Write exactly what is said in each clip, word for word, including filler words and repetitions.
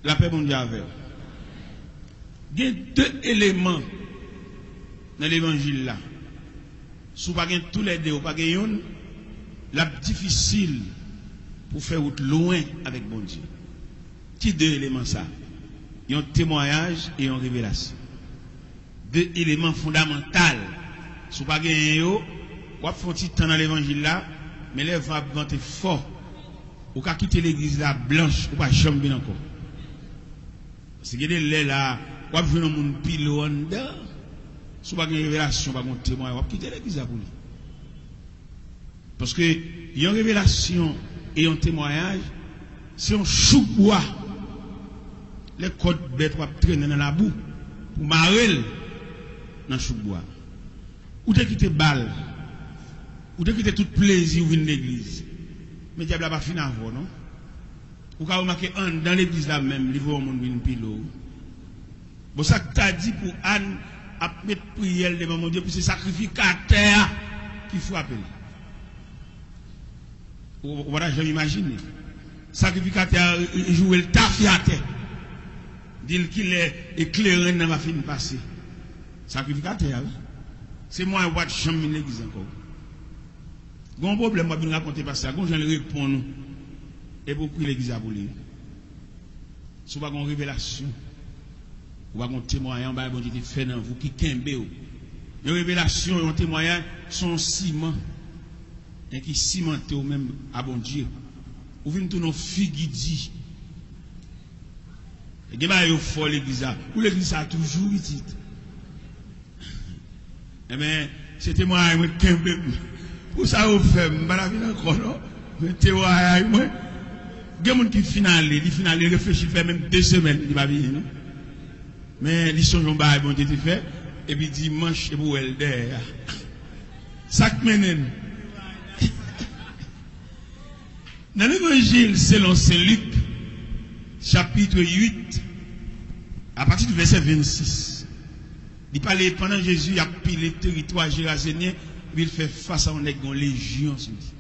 Lapè Bondye avè w. Gen de eleman nan levanjil la. Si w pa gen toulède, ou pa gen youn, l ap difisil pou w fè wout lwen avèk Bondye. Ki de eleman sa? Yon temwayaj e yon revelasyon. De eleman fondamantal. Si w pa genyen yo, w ap fè yon ti tan nan levanjil la, men lè van ap vante fò, ou ka kite legliz la blanch, ou pa janm vin ankò. Paske gen de lè la, w ap jwenn yon moun pile w anndan. Si w pa gen revelasyon, w pa gen yon temwayaj, w ap kite legliz la pou li. Paske yon revelasyon e yon temwayaj, se yon chouk bwa. Lè kòd bèt w ap trennen nan labou pou mare l nan chouk bwa. Ou te kite bal, ou te kite tout plezi w vin legliz. Men dyab la pa fin avè w, non. Ou ka remake anndan legliz la menm, li voye yon moun vin pile w. Bon, sa k ta di pou Ann ap met priyè l devan Bondye, pou se sakrifikatè a ki frape l. Ou, ou pa ta janm imajine. Sakrifikatè a, e, e, joure l tafyatè. Di l kilè e kleren nan va fin pase. Sakrifikatè a, wi. Se mwen, ou pa t janm vin legliz ankò. Gen yon pwoblèm, w ap vin rakonte pastè a, gen yon jan l reponn ou. Epi w priye legliz la pou li. Si w pa gen yon revelasyon, ou pa gen yon temwayaj, yon bagay Bondye te fè nan vi w ki kenbe w. Yon revelasyon, yon temwayaj, se yon siman. Enki simante w menm a Bondye. Ou vin tounen yon figi di. E gen bagay yo fò legliz la. Ou legliz sa toujou pitit. Enben, se temwayaj mwen kenbe m. Pou sa yo fè m, m pa ta vin ankò non. Men temwayaj mwen. Gen moun ki fin ale, li fin ale, reflechi, l fè menm de semèn, li pa vini non. Men li sonje yon bagay Bondye te fè, epi dimanch, epi w wè l dèyè a. Sa k mennen n? Nan Levanjil selon Sen Lik, chapit uit, apati de vèsè vennsis, li pale pandan Jezi ap pile teritwa Jerazenyen, epi l fè fas a yon nèg gen yon lejyon sou li.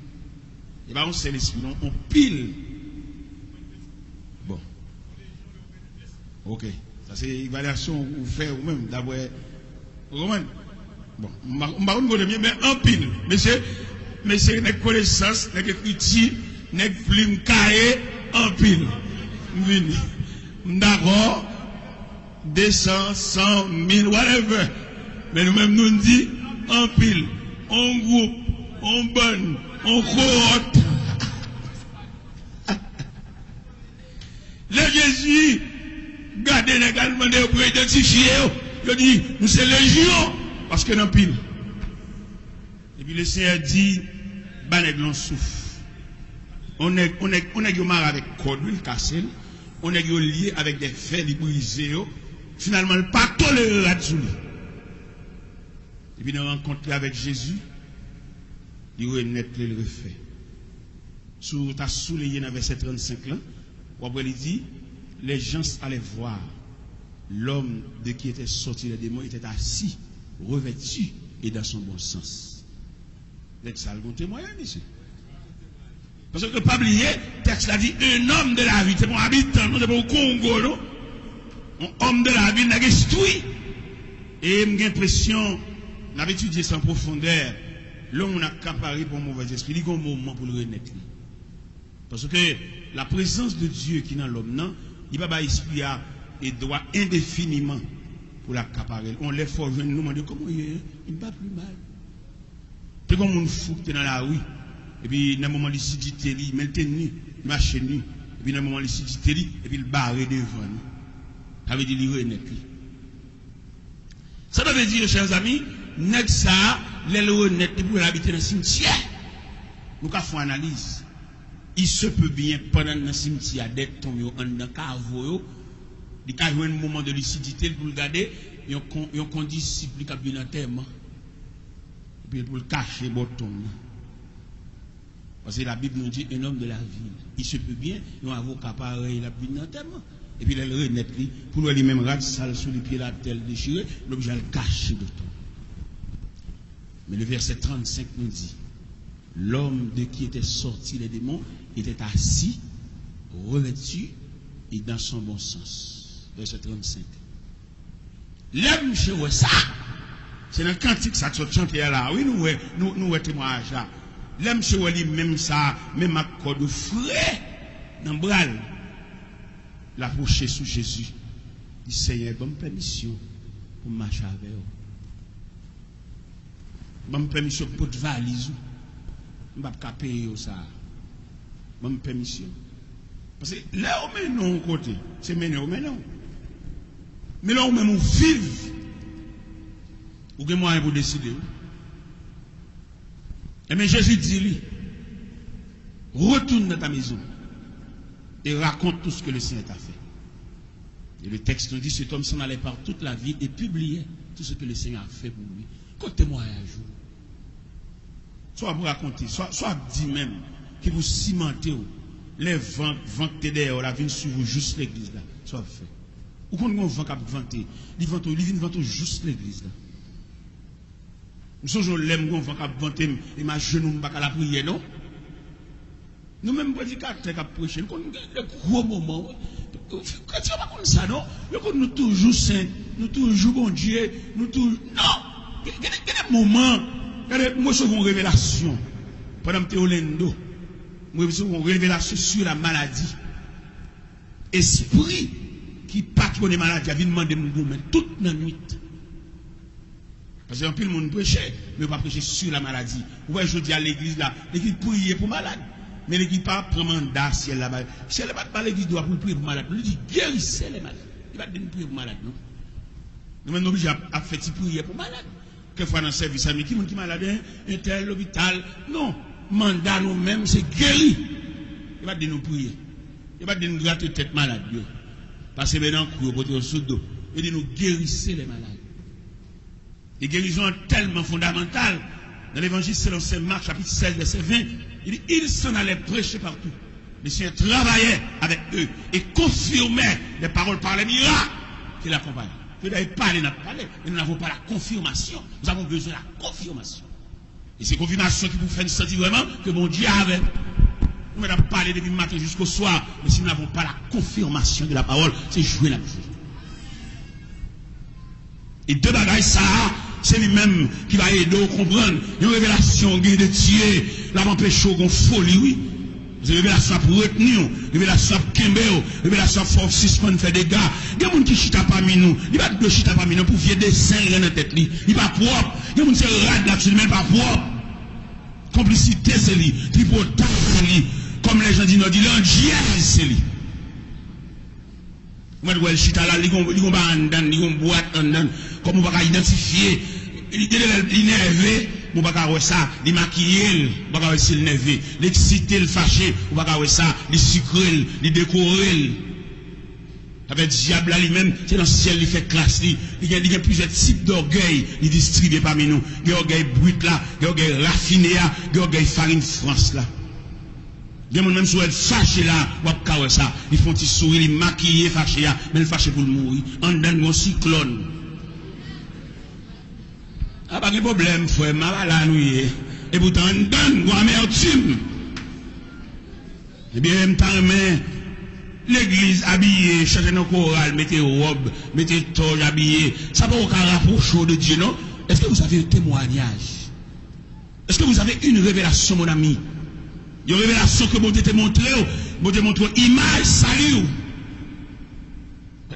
E pa yon sèl espri, non, yon pil. Bon. Ok. Sa se evalyasyon ou fè ou menm, daprè. Ou konprann? Bon, m pa, m pa konn kote m ye, men anpil. Mesye, mesye, nèg konesans, nèg ekriti, nèg plim, kaye, anpil. M vini. M dakò. De san, san, mil, whatever. Men nou menm, nou di anpil. On gwoup, on bann, on kowòt. Lè Jezi gade nèg la, l mande yo pou yo idantifye yo, yo di, nou se lejyon, paske n anpil. Epi Lesenyè di, ba nèg lan souf. On nèg, on nèg, on nèg yo mare avèk kòd, wi, l kase l. On nèg yo lye avèk de fè, li brize yo. Finalman, l pa tolere rad sou li. Epi nan rankont li avèk Jezi, li renèt li, l refè. Si w ta souliye nan vèsè trannsenk lan, w ap wè li di, les gens allaient voir l'homme de qui étaient sortis les démons était assis, revêtu et dans son bon sens. Nèg sa l gon temwayaj, mesye. Paske pa bliye, tèks la di, un homme de la ville. Se pa yon abitan, non, se pa yon Kongo, non. Un homme de la ville, nèg enstwi. E m gen enpresyon, n ap etidye sa an pwofondè, lè yon moun akapare pa yon movèzespri, li gen yon moman pou l renèt li. Paske la prezans de Dye ki nan lòm nan, li pa bay espri a e dwa endefiniman pou l akapare l. On lè fò jwenn nou mande, kòman w ye? Il va plus mal. Te gen yon moun fou ki te nan lari, epi nan moman lisidite li, men l te ni, li mache ni, epi nan moman lisidite li, epi l bare devan nou. Sa vle di li renèt li. Sa ta vle di, chè zanmi, nèg sa a, lè l renèt, li pou l abite nan simityè. Nou ka fè yon analiz. Il se peut bien, pandan l nan simityè a, dèyè tonm yo, anndan kavo yo, li ka jwenn moman de lisidite l pou l gade yon kon-, yon kondisip li k ap vin antèman. Epi pou l kache bò tonm nan. Paske Labib nou di, un homme de la ville. Il se peut bien, yon avoka parèy l ap vin nan antèman. Epi lè l renèt li, pou l wè li menm rad sal sou li, pye l atè, l dechire, l oblije al kache bò tonm. Men le verset trannsenk nou di, l'homme de qui étaient sortis les démons était assis, revêtu Et dans son bon sens. Vèsè trannsenk. Lè misye wè sa, se nan kantik sa k sot chante a la, wi, nou wè, nou, nou wè temwayaj la. Lè misye wè li menm sa, menm ak kòd yo fre nan bra l, l apwoche sou Jezi. Li, Senyè, ban m pèmisyon pou m mache avè w. Ban m pèmisyon pou m pot valiz ou. M p ap ka peye w sa a. Ban m pèmisyon. Paske lè yo mennen w yon kote, se mennen yo mennen w. Men lè ou menm ou viv, ou gen mwayen pou deside, wi. Ebyen, Jezi di li, retourne dans ta maison et raconte tout ce que le Seigneur t'a fait. Et le texte nous dit, cet homme s'en allait par toute la ville et publiait tout ce que le Seigneur a fait pour lui. Kote temwayaj ou? Sa w ap rakonte, sa, sa w ap di menm, ki pou simante w. Lè van, van k te dèyè w la vin swiv ou jous legliz la, sa w ap fè? Ou konn gen yon van k ap vante, li vante w, li vin vante w jous legliz la. M sonje yon lè m gen yon van k ap vante m, e m ajenou, m pa ka lapriyè non. Nou menm predikatè k ap preche, nou konn gen de gwo moman, wi. Kretyen yo pa konn sa non. Yo konn nou toujou sen, nou toujou Bondye, nou toujou, non! Gen, gen, gen de moman, gade, m resevwa yon revelasyon pandan m te Orlando. M resevwa yon revelasyon sur la maladie. Espri ki patwone maladi a vin mande m goumen tout nan nwit. Paske anpil moun preche, men yo pa preche sur la maladie. Ou wè jodi a legliz la, legliz priye pou malad. Men legliz pa pran manda syèl la ba. Syèl la pa t ba legliz dwa pou l priye pou malad. Li di, guérissez les malades. Li pa t di n priye pou malad non. Nou menm nou oblije ap, ap fè ti priyè pou malad. Kèk fwa nan sèvis la, men ki moun ki malad, en, entèl, lopital. Non. Manda nou menm, se geri. Yo pa t di nou priye. Yo pa t di n grate tèt malad yo. Pase men nan kou yo, pote yo sou do. Yo di nou, guérissez les malades. E gerizon an tèlman fondamantal. Nan Levanjil selon Sen Mak, chapit sèz, vèsè ven, li di, ils s'en allaient prêcher partout. Le Seigneur travaillait avec eux et confirmait les paroles par les miracles qui l'accompagnaient. Yo dayè pale n ap pale, mais nous n'avons pas la confirmation. Nous avons besoin de la confirmation. E se konfimasyon ki pou fè n santi vrèman ke Bondye avè n. Nou mèt ap pale depi maten jiskoswa, men si nou n'avons pas la confirmation de la parole, se jwe n ap jwe. E de bagay sa a, se li menm ki va ede w konprann yon revelasyon gen de Dye, l ap anpeche w gon foli, wi. Se revelasyon ap retni w, revelasyon ap kenbe w, revelasyon ap fè w sispann fè dega. Gen moun ki chita pami nou, li pa t dwe chita pami nou pou vye desen l gen nan tèt li. Li pa pwòp. Gen moun se rad l ap swiv, men l pa pwòp. Konplisite se li, tripotay se li, kòm lè jan di nò di, landjyèz se li. Ou mèt wè l chita la, li gon, li gon bagay anndan, li gon bwat anndan, kòm ou pa ka idantifye. Li, gen de lè li nève, men ou pa ka wè sa. Li makiye l, ou pa ka wè si l nève. Li eksite, l fache, ou pa ka wè sa. Li sikre l, li dekore l. Sa fè dyab la li menm, se nan syèl li fè klas li. Li gen, li gen plizyè tip dògèy li distribye pami nou. Gen ògèy brit la, gen ògèy rafine a, gen ògèy farin frans la. Gen moun menm si w wè l fache la, w ap ka wè sa. Li fè yon ti souri, li makiye fache a, men l fache pou l mouri. Anndan l gon siklòn. A pa gen pwoblèm, frè m, a pa la nou ye. Epoutan, anndan l gon amètim. Ebyen, m ta renmen legliz abiye, chante nan koral, mete wòb, mete tòj, abiye. Sa poko ka rapwoche w de Dye, non. Est-ce que vous avez un témoignage? Est-ce que vous avez une révélation, mon ami? Yon revelasyon ke Bondye te montre w, Bondye montre w imaj sali w.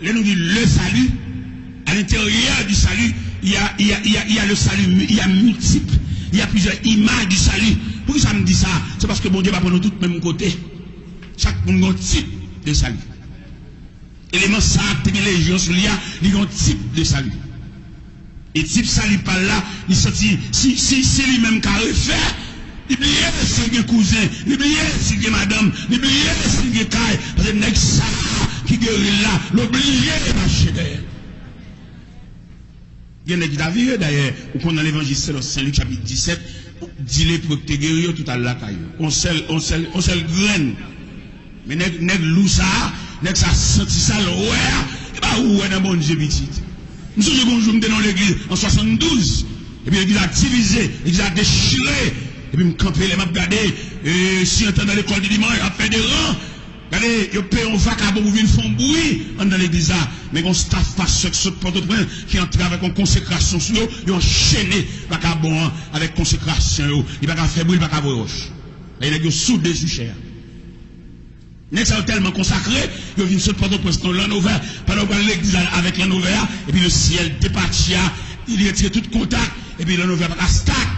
Lè nou di le salut, à l'intérieur du salut, il y a, il y a, il y a, il y a le salut, il y a multiple, il y a plusieurs images du salut. Poukisa m di sa? Se paske Bondye pa pran nou tout menm kote. Chak moun gen yon tip de sali. Eleman sa a ki te gen lejyon sou li a, li gen yon tip de sali. E tip sali pa l la, li santi si, si, si li menm ka refè, li bliye si l gen kouzen, li bliye si l gen madanm, li bliye si l gen kay, paske nèg sa a ki geri l la, l oblije mache dèyè l. Gen nèg ki ta vire dèyè, ou konn nan Levanjil selon Sen Lik chapit disèt, di lepre ki te geri yo tout al lakay yo. On sèl, on sèl, on sèl grenn. Men nèg, nèg lou sa a, nèg sa santi sa l wè a, e pa ou wè nan Bondye pitit. M sonje gon jou m te nan yon legliz an swasanndouz, epi legliz la divize, legliz la dechire, epi m kanpe lè m ap gade, e, si antandan lekòl de dimanch ap fè de ran, Gade, yo peye yon vakabon pou vin fè yon bri anndan legliz la. Men gen yon staf pastè k sot Pòtoprens ki antre avèk yon konsekrasyon sou yo, yo anchene vakabon an avèk konsekrasyon yo. Li pa ka fè bri, li pa ka voye wòch. Dayè nèg yo soude sou chè a. Nèg sa yo tèlman konsakre, yo vin sot Pòtoprens nan Land Rover, pandan yo pral legliz la avèk Land Rover a, epi le syèl depatche a, li retire tout kontak, epi Land Rover a pa ka start.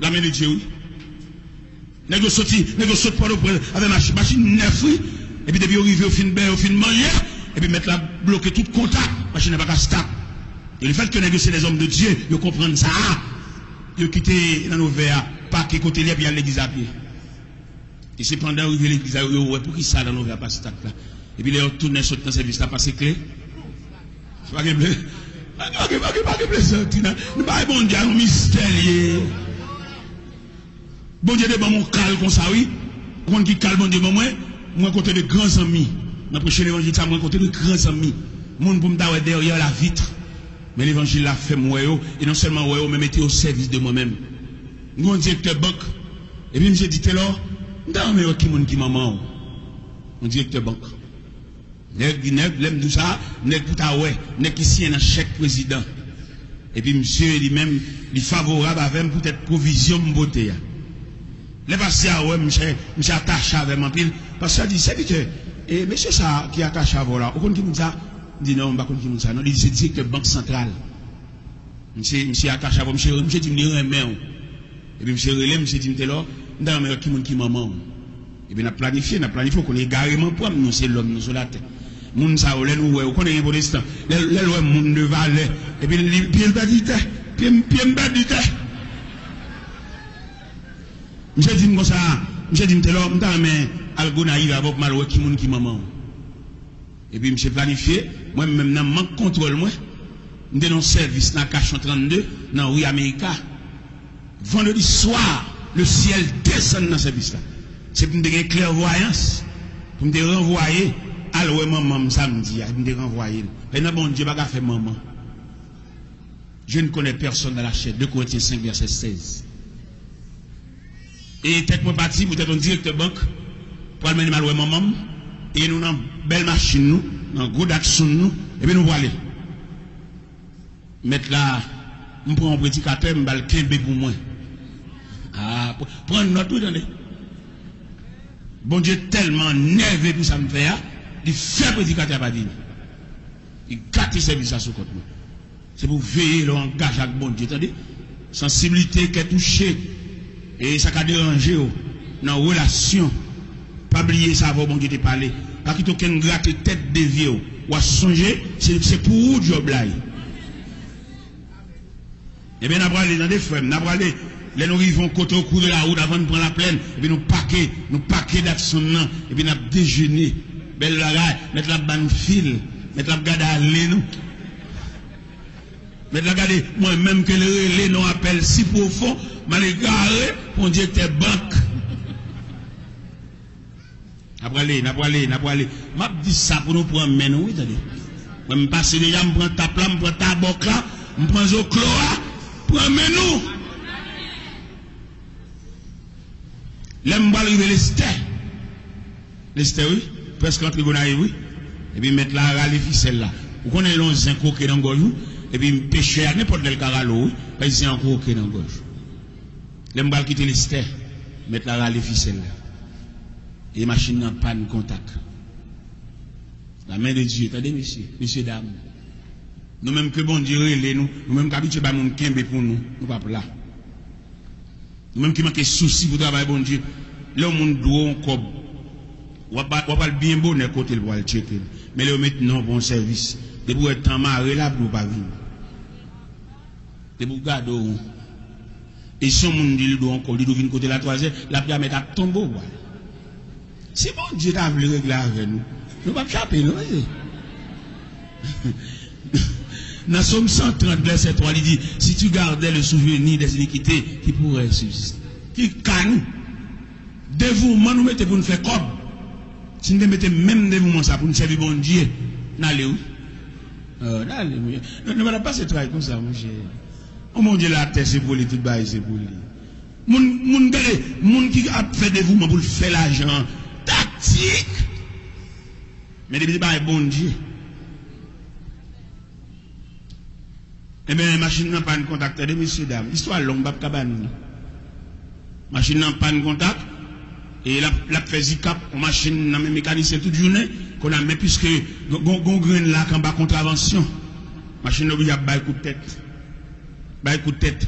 Lame de Dye, wi. Nèg yo soti, nèg yo sot Pòtoprens avèk mach-, machin nèf, wi. Epi depi yo rive, yo fin bè, yo fin manje, epi mèt la bloke tout kontak, machin nan pa ka start. E lefètke nèg yo se des hommes de Dieu, yo konprann sa a. Yo kite Land Rover a pake kote li, epi y al legliz a pye. E se pandan yo rive legliz la, yo, yo wè poukisa Land Rover a pa start la. Epi lè yo tounen sot nan sèvis la, pase kle. Pa gen ble-, pa gen, pa gen, pa gen plezanti nan. Nou bay Bondye a yon mistè li ye. Bondye te ban m yon kal konsa, wi. Ou konn ki kal Bondye ban mwen? Mwen renkontre de gran zanmi. Nan preche levanjil sa, mwen renkontre de gran zanmi. Moun pou m ta wè derrière la vitre. Men levanjil la fè m wè yo, e non sèlman wè yo, men mete yo o sèvis de mwen menm. M gen yon direktè bank, epi misye di, Telor, m ta renmen wè ki moun ki manman w. Yon direktè bank. Nèg, nèg, lè m di w sa, nèg pou ta wè, nèg ki siyen nan chèk prezidan. Epi misye li menm, li favorab avè m poutèt pwovizyon m pote a. Lè pastè a wè m, misye, misye atache avè m anpil. Pastè a di, Sèvitè, e mesye sa a ki atache avè w la, ou konn ki moun sa? M di, Non, m pa konn ki moun sa non. Li di, Se direktè bank santral. Misye, misye atache avè w, misye, misye di m li renmen w. Epi misye rele m, misye di m, Telor, m ta renmen wè ki moun ki manman w. Epi n ap planifye, n ap planifye, ou konnen egareman pran m, nou se lòm, nou sou latè. Moun sa yo, lè nou wè, ou konnen gen pwotestan, lè, lè l wè moun de valè, epi li, pye l pèdi tè, pye m, pye m pèdi tè. Misye di m konsa, misye di m, Telor, m ta renmen al Gonayiv avè w pou m al wè ki moun ki manman w. Epi misye planifye, mwen menm nan mank kontwòl mwen, m te nan yon sèvis nan Akasyon trannde, nan ri Amerika. Vandredi swa, le syèl desann nan sèvis la. Se pou m te gen klèvwayans, pou m te ranvwaye, al wè manman m samdi a, epi m te ranvwaye l. Paske nan Bondye pa ka fè manman. Je ne connais personne dans la chair, de Corinthiens cinq, verset seize. E tèt mwen pati poutèt yon direktè bank pral mennen m al wè manman m, e nou nan bèl machin nou, nan gwo Datsun nou, epi nou prale. Mèt la, m pran yon predikatè, m ba l kenbe pou mwen. A, pr-, pran nòt, wi, tande. Bondye tèlman nève pou sa m fè a, li fè predikatè a pa vini. Li gate sèvis la sou kont mwen. Se pou w veye lè w angaje ak Bondye, tande. Sansiblite, kè touche, e sa ka deranje w nan relasyon. Pa bliye sa avè w Bondye te pale. Pa kite okenn grate tèt devye w. W a sonje, se, se pou ou djòb la ye. Ebyen, n a prale, tande, frè m, n a prale. Lè nou rive yon kote, o kou de la wout, avan n pran laplèn, epi nou pake, nou pake Datsun nan, epi n ap dejene. Bèl bagay, mèt la ap ba n fil, mèt la ap gade ale nou. Mèt la gade, mwen menm ke l rele non apèl si pwofon, m al egare pou yon direktè bank. N a prale, n a prale, n a prale. M ap di sa pou nou pran men nou, wi, tande. Mwen, m pase deja, m pran tap la, m pran tabòk la, m pran zoklo a, pran men nou. Lè m pral rive Lestè, Lestè, wi, prèske antre Gonayiv, wi. Epi mèt la rale fisèl la. Ou konnen lè yon zen kwoke nan gòj ou, epi pechè a, nenpòt lè l ka rale w, wi. Paske zen an kwoke nan gòj. Lè m pral kite Lestè, mèt la rale fisèl la. E machin nan pàn kontak. La men de Dye, tande mesye, mesye dam. Nou menm ke Bondye rele nou, nou menm k abitye bay moun kenbe pou nou, nou p ap la. Nou menm ki manke sousi pou travay Bondye, lè yon moun dwe w yon kòb, w ap, w ap al byen bonè kote l pou al tcheke l. Men lè yo met non pou yon sèvis, depi w wè tan mare la, pou w pa vini. Depi w gade w, e si yon moun di l dwe w ankò, li dwe vin kote l a twazè, lapli a mèt ap tonbe w pral. Si Bondye ta vle regle avè nou, nou p ap chape non, mesye. Nan Sòm san trant, vèsè twa, li di, Si tu gardais le souvenir des iniquités, qui pourrait subsister? Ki ka nou? Devouman nou mete pou n fè kòb. Si n te mete menm devouman sa pou n sèvi Bondye, n ale wi. Oh, n ale wi. Nou, nou pa t ap pase tray konsa, monchè. Yon Bondye latè se pou li, tout bagay se pou li. Moun, moun, gade, moun ki ap fè devouman pou l fè lajan an, taktik, Men depi se bagay Bondye. Enben, machin nan pann kontak, tande, mesye dam. Istwa long, m p ap ka ba nou li. Machin nan pann kontak, e l ap, l ap fè zikap, yon machin nan men mekanisyen tout jounen, kounye a, men piske gon, gon, gon grenn la k anba kontravansyon, machin nan oblije ap bay kout tèt. Bay kout tèt.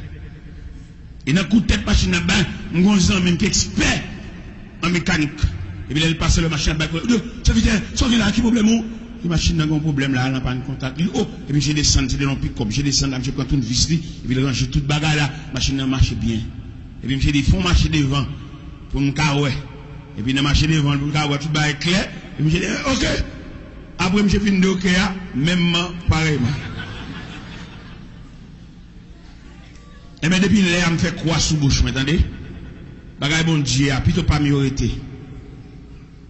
E nan kout tèt machin nan bay, m gon zanmi m ki ekspè an mekanik. Epi lè l pase lè machin ap bay kout tèt, yo, sèvitè, sa w gen la, ki pwoblèm ou? Li, machin nan gen yon pwoblèm la, nan pann kontak. Li, o, epi misye desann, se te yon pikòp, misye desann la, misye pran tout vis li, epi l ranje tout bagay la, machin nan mache byen. Epi misye di, fè w mache devan, pou m ka wè. Epi nan mache devan, pou l ka wè tout bagay klè, epi misye di, oke. Apre misye fin di oke a, menmman, parèyman. Enben, depi lè a, m fè kwa sou bouch mwen, tande. Bagay Bondye a, pito pa m yo rete.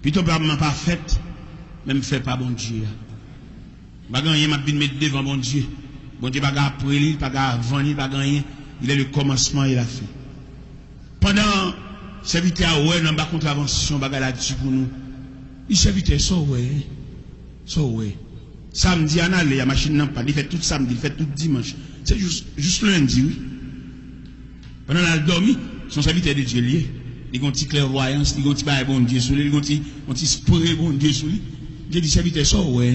Pito pa m nan pa fèt, men m fè pa Bondye a. M pa gen anyen m ap vin met devan Bondye. Bondye pa gen apre li, pa gen avan li, pa gen anyen. Il est le commencement et la fin. Pandan sèvitè a wè nan ba kontravansyon bagay la di pou nou, li, sèvitè, sa w wè? Sa w wè? Samdi a n ale a, machin nan pann. Li fè tout samdi, li fè tout dimanch. Se jis, jis lendi, wi. Pandan n al dòmi, se yon sèvitè de Dye li ye. Li gen yon ti klèvwayans, li gen yon ti bagay Bondye sou li, li gen yon ti, yon ti spre Bondye sou li. M te di, sèvitè, sa w wè?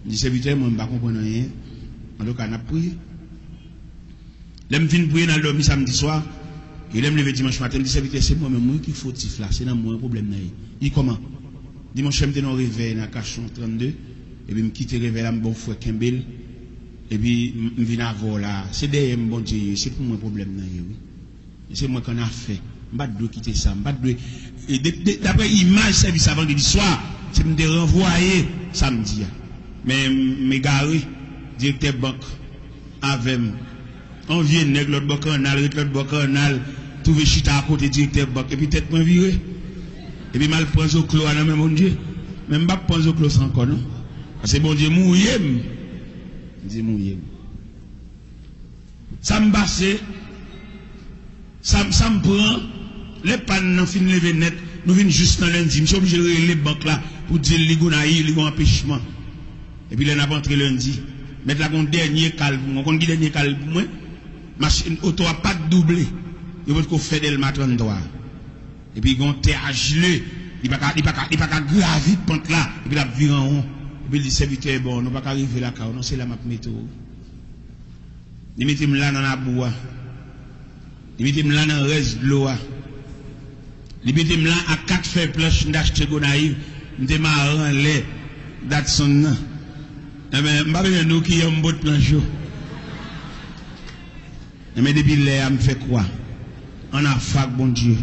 M di, sèvitè, mwen, m pa konprann anyen. Antouka, n ap priye. Lè m fin priye, n al dòmi samdi swa, e lè m leve dimanch maten, m di, sèvitè, se mwen menm, wi, ki fotif la, se nan mwen pwoblèm nan ye. Li, kòman? Dimanch, m te nan yon revèy nan Akasyon trannde, epi m kite revèy la, m ba yon frè kenbe l, epi m, m vin avè w la. Se dèyè m Bondye ye, se pou mwen pwoblèm nan ye, wi. E se mwen k annafè. M pa t dwe kite sa, m pa t dwe, e de, de, daprè imaj sèvis la vandredi swa, se m te ranvwaye samdi a. Men m egare, direktè bank avè m. Yon vye nèg lòt bò kannal, ret lòt bò kannal, twouve chita akote direktè bank, epi tèt mwen vire. Epi m al pran zoklo a nan men Bondye. Men m p ap pran zoklo sa ankò, non. Paske Bondye mouye m. Bondye mouye m. Sa m pase, sa m, sa m pran, lè pann nan fin leve nèt, nou vin jis nan lendi. Misye oblije rele bank la pou di l li Gonayiv, li gen yon anpechman. Epi lè n ap antre lendi, mèt la gen yon dènye kal pou mwen. Ou konn ki dènye kal pou mwen? Machin, oto a pa t double. Yo potko fè Dèlma tranntwa. Epi gen yon tè a jle. Li pa ka, li pa ka, li pa ka gravi pant la. Epi l ap vire an won. Epi l di, sèvitè, bon, nou pa ka rive lakay ou non, se la m ap mete w. Li mete m la nan labou a. Li mete m la nan rès dlo a. Li mete m la ak kat fèy planch m te achte Gonayiv, m te mare anlè Datsun nan. Enben, m pa bezwen di w ki yè m pot planch yo. Enben, depi lè a, m fè kwa. Annafè ak Bondye.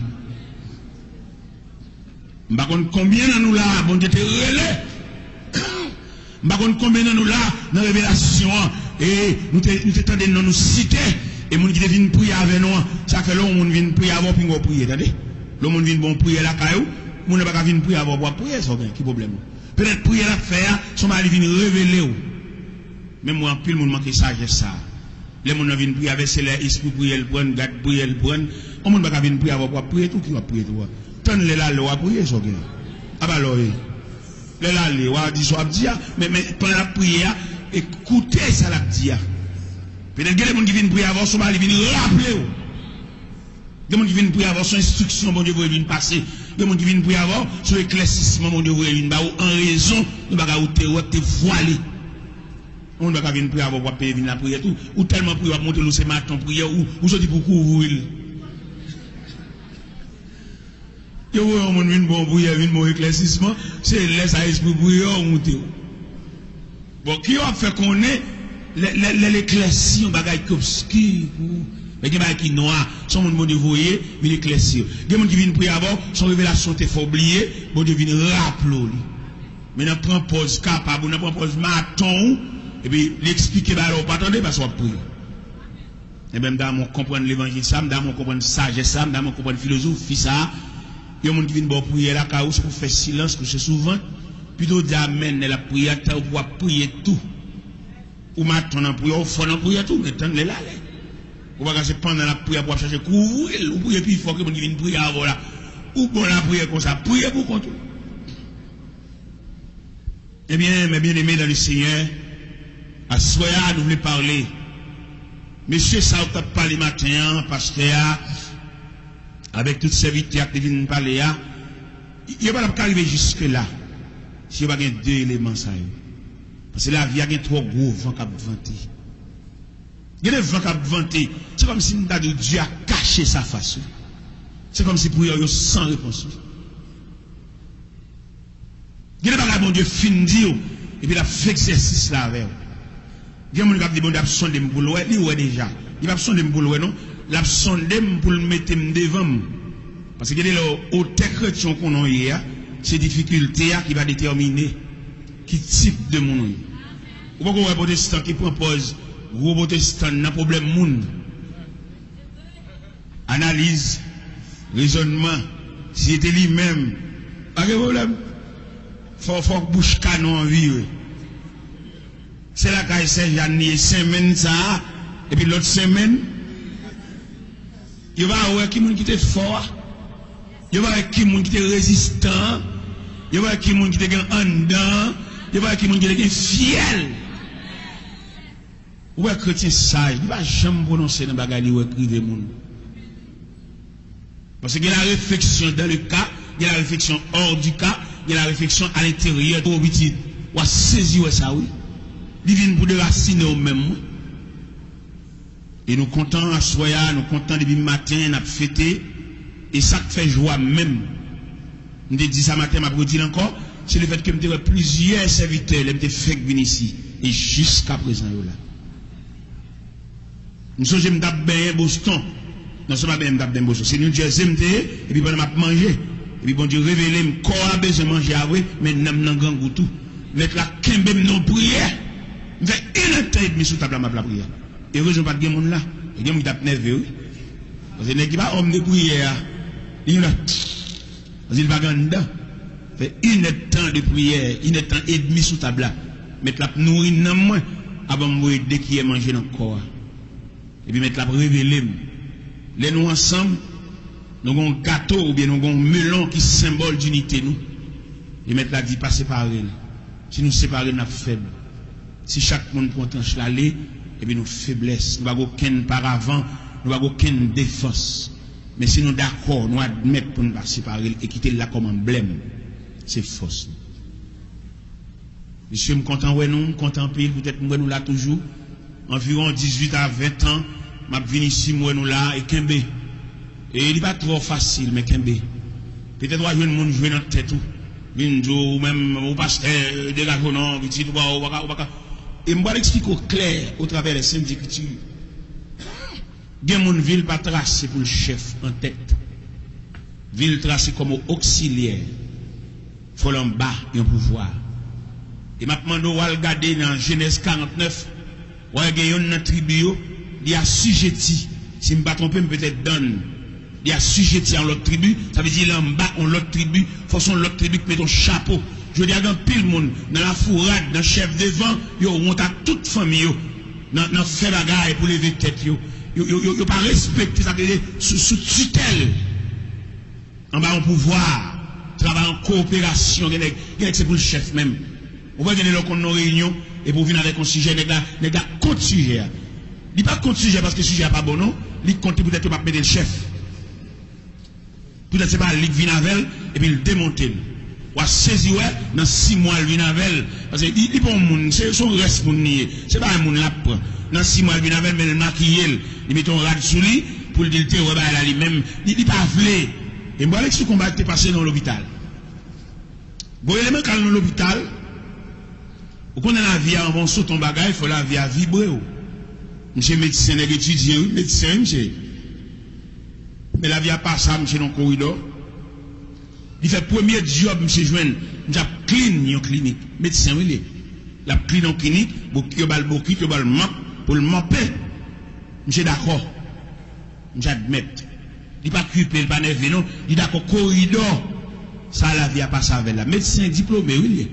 M pa konn konbyen nan nou la a Bondye te rele. M pa konn konbyen nan nou la a nan revelasyon an. E nou te, nou te tande non nou site. E moun ki te vin priye avè nou an. Sa fè lè yon moun vin priye avè w, pinga w priye, tande. Lè yon moun vin ba w priyè lakay ou, moun nan pa ka vin priye avè w pou w ap priye, sa w gen, ki pwoblèm ou? Petèt priyè l ap fè a, se yon bagay li vin revele w. Men m wè anpil moun manke sajès sa a. Lè moun nan vin priye avè, se lè espri priyè l pran, gad priyè l pran. Yon moun pa ka vin priye avè w pou w ap priye tou, ki w ap priye tou a. Tann lè l ale w a priye, sa w gen. Apa lè w ye. Lè l ale, w a di sa w ap di a, men, men pandan l ap priye a, e koute sa l ap di a. Petèt gen de moun ki vin priye avè w, se yon bagay li vin raple w. Gen moun ki vin priye avè w, se yon enstriksyon Bondye voye vin pase. Gen moun ki vin priye avè w, se yon eklèsisman Bondye voye vin ba ou an rezon yon bagay ou te wè k te vwale. Yon moun pa ka vin priye avè w pou w ap peye vin lapriyè tou. Ou tèlman priye, w ap montre l ou se maton priyè, ou, ou soti pou w kouvri l. Yo voye yon moun vin ba w priyè, vin ba w eklèsisman, se lè sa espri priyè w monte w. Bon, ki w ap fè konnen lè, lè, lè l eklèsi yon bagay ki obski pou ou? Men gen bagay ki nwa, se yon moun Bondye voye vin eklèsi yo. Gen moun ki vin priye avè w, se yon revelasyon w te fè w bliye, Bondye vin raple w li. Men nan pran pòz kapab ou, nan pran pòz maton ou, epi li eksplike bagay la ou pa tande paske w ap priye. Enben, m ta renmen w konprann levanjil sa, m ta renmen w konprann sajès sa, m ta renmen w konprann filozofi sa. Yon moun ki vin ba w priyè lakay ou, se pou fè silans, kouche sou vant. Pito w di amèn lè l ap priye a, tankou w ap priye tou. Ou maton nan priyè, ou fò nan priyè tou, men tann lè l ale. Ou pa ka se pandan l ap priye pou w ap chache kouvri l, ou priye pi fò ke moun ki vin priye avè w la. Ou bon lapriyè konsa, priye pou kont ou. Ebyen, mes bien-aimés dans le Seigneur, aswè a nou vle pale. Mesye sa yo k t ap pale maten an, pastè a, avèk tout sèvitè a ki te vin pale a, yo pa t ap ka rive jiske la si yo pa gen de eleman sa yo. Paske lavi a gen twò gwo van k ap vante. Gen de van k ap vante, se kòmsi m ta di w Dye a kache sa fas ou. Se kòmsi priyè w yo san repons wi. Gen de bagay Bondye fin di w, epi l ap fè egzèsis la avè w. Gen moun k ap di Bondye ap sonde m pou l wè, li wè deja. Li p ap sonde m pou l wè non, l ap sonde m pou l mete m devan m. Paske gen de lè otè kretyen w konnen w ye a, se difikilte a ki va detèmine ki tip de moun ou ye. Ou poko wè pwotestan ki pran pòz gwo pwotestan nan pwoblèm moun. Analiz, rezònman, si se te li menm, pa gen pwoblèm. Fò, fòk bouch kanon an vire. Se lakay Sè Jàn li ye, senmenn sa a, epi lòt senmenn, yo pa wè ki moun ki te fò a. Yo pa wè ki moun ki te rezistan an. Yo pa wè ki moun ki te gen anndan an. Yo pa wè ki moun ki te gen fyèl. Ou wè kretyen saj, li pa janm pwononse nan bagay li wè k rive moun. Paske gen la réflexion dans le cas, gen la réflexion hors du cas, gen la réflexion à l'intérieur. O pitit, w a sezi wè sa wi. Li vin pou derasinen w menm wi. E nou kontan aswè a, nou kontan depi maten n ap fete. E sa k fè jwa m menm, m te di sa maten, m ap redi l ankò, se lefètke m te wè plizyè sèvitè lè m te fèk vin isi, e jiskaprezan yo la. M sonje m t ap benyen Boston. Non, se pa benyen m t ap benyen Boston. Se New Jersey m te ye, epi pandan m ap manje, epi Bondye revele m, kò a bezwen manje a vre, men nanm nan grangou tou. Mèt la kenbe m nan yon priyè. M fè inèdtan edmi sou tab la, m ap lapriyè. Erezman pa t gen moun la. Gen moun ki t ap nève wi. Paske nèg ki pa òm de priyè a, li la. Paske li pa gen anndan. Fè inèdtan de priyè, inèdtan edmi sou tab la. Mèt la ap nouri nanm mwen avan m voye de kiyè manje nan kò a. Epi Mèt la ap revele m. Lè nou ansanm, nou gen yon gato oubyen nou gen yon melon ki senbòl dinite nou. E Mèt la di, pa separe l. Si nou separe l, n ap fèb. Si chak moun pran tranch l ale, epi nou feblès. Nou pa gen okenn paravan, nou pa gen okenn defans. Men si nou dakò, nou admèt pou n pa separe l e kite l la kòm anblèm, se fòs nou. Mesye, m kontan wè nou, m kontan anpil, poutèt m wè nou la toujou. Anviwon dizuit a ven tan, m ap vin isi, m wè nou la, e kenbe. E li pa twò fasil, men kenbe. Petèt w a jwenn moun jwe nan tèt ou, vin di w, ou menm, ou pastè, degaje w non, pitit, ou pa, ou pa ka, ou pa ka. E m pral eksplike w klè otravè lè Sent Ekriti. Gen moun vi l pa trase pou l chèf an tèt. Vi l trase kòm oksilyè. Fò l anba yon pouvwa. E m ap mande w al gade nan Jenèz karantnèf, w a wè gen yonn nan tribi yo, li asijeti, si m pa twonpe m, petèt Dan. Li asijeti a yon lòt tribi, sa vle di li anba yon lòt tribi, fò se yon lòt tribi k mete yon chapo. Jodi a gen anpil moun nan lafourad, nan chèf de van, yo wont ak tout fanmi yo nan, nan fè bagay pou leve tèt yo. Yo, yo, yo, yo pa respekte sa k rele sou, sou titèl. Anba yon pouvwa, travay an kowoperasyon, gen nèg, gen nèg se pou l chèf menm. Ou wè gen de lè w konn nan yon reyinyon, epi w vin avèk yon sijè, nèg la, nèg la kont sijè a. Li pa kont sijè paske sijè a pa bon non, li kont li poutèt yo p ap mete l chèf. Poutèt se pa li k vin avè l, epi l demonte l. W a sezi wè, nan sis mwa l vin avè l. Paske li, li pa yon moun, se, se yon rès moun li ye. Se pa yon moun l ap pran. Nan sis mwa l vin avè l, men l makiye l. Li mete yon rad sou li, pou l di l te wè bagay la li menm. Li, li pa vle. E m pral eksplike yon bagay ki te pase nan yon lopital. Gon eleman k al nan lopital, ou konnen lavi a, anvan w sote yon bagay, fò lavi a vibre w. Misye medsen, nèg etidye wi, medsen wi misye. Men lavi a pa sa, misye nan koridò. Li fè premye djòb misye jwenn, misye ap clean yon klinik. Medsen wi li ye. L ap clean yon klinik, bok-, yo ba l bokit, yo ba l mòp pou l mòpe. Misye dakò. Misye admèt. Li pa okipe, li pa nève non. Li dakò koridò. Sa lavi a pase avè l la. Medsen diplome wi li ye.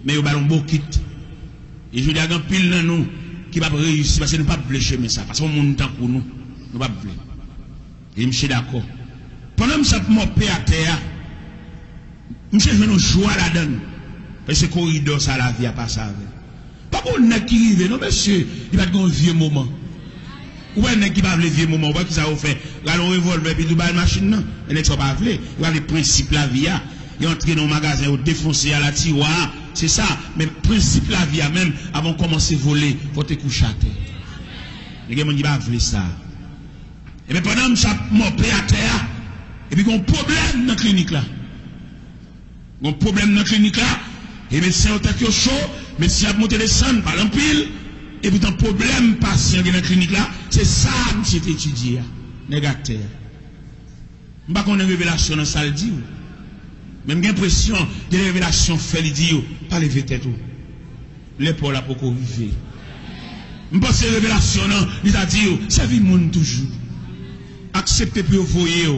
Men yo ba l yon bokit. E jodi a gen anpil nan nou ki p ap reyisi paske nou p ap vle chemen sa. Paske yon moun tankou nou, nou p ap vle. E misye dakò. Pandan misye ap mòpe atè a, misye jwenn yon jwa ladan l. E se koridò sa lavi a pase avè l. Pa pou nèg ki rive, non, mesye, li pa t gen yon vye moman. Ou wè nèg ki pa vle vye moman, ou wè kisa yo fè? Rale yon revòlvè, epi tou ba l machin nan. Men nèg sa yo pa vle. Yo pa vle prensip lavi a. Yo antre nan yon magazen, yo defonse a la tiwa. Se sa. Men prensip lavi a menm, avan w kòmanse vole, fò w te kouche atè. Men gen moun ki pa vle sa. Ebyen, pandan m ap mòpe atè a, epi gen yon pwoblèm nan klinik la. Gon pwoblèm nan klinik la, e medsen yo tèt yo cho, medsen ap monte desann, pale anpil, e poutan pwoblèm pasyan gen nan klinik la, se sa misye te etidye a, nèg atè a. M pa konnen revelasyon nan sa l di w, men m gen enpresyon, gen de revelasyon fè li di yo, pa leve tèt ou. Lè pa w la poko rive. M panse revelasyon nan, li ta di yo, sèvi moun toujou. Aksepte pou yo voye w.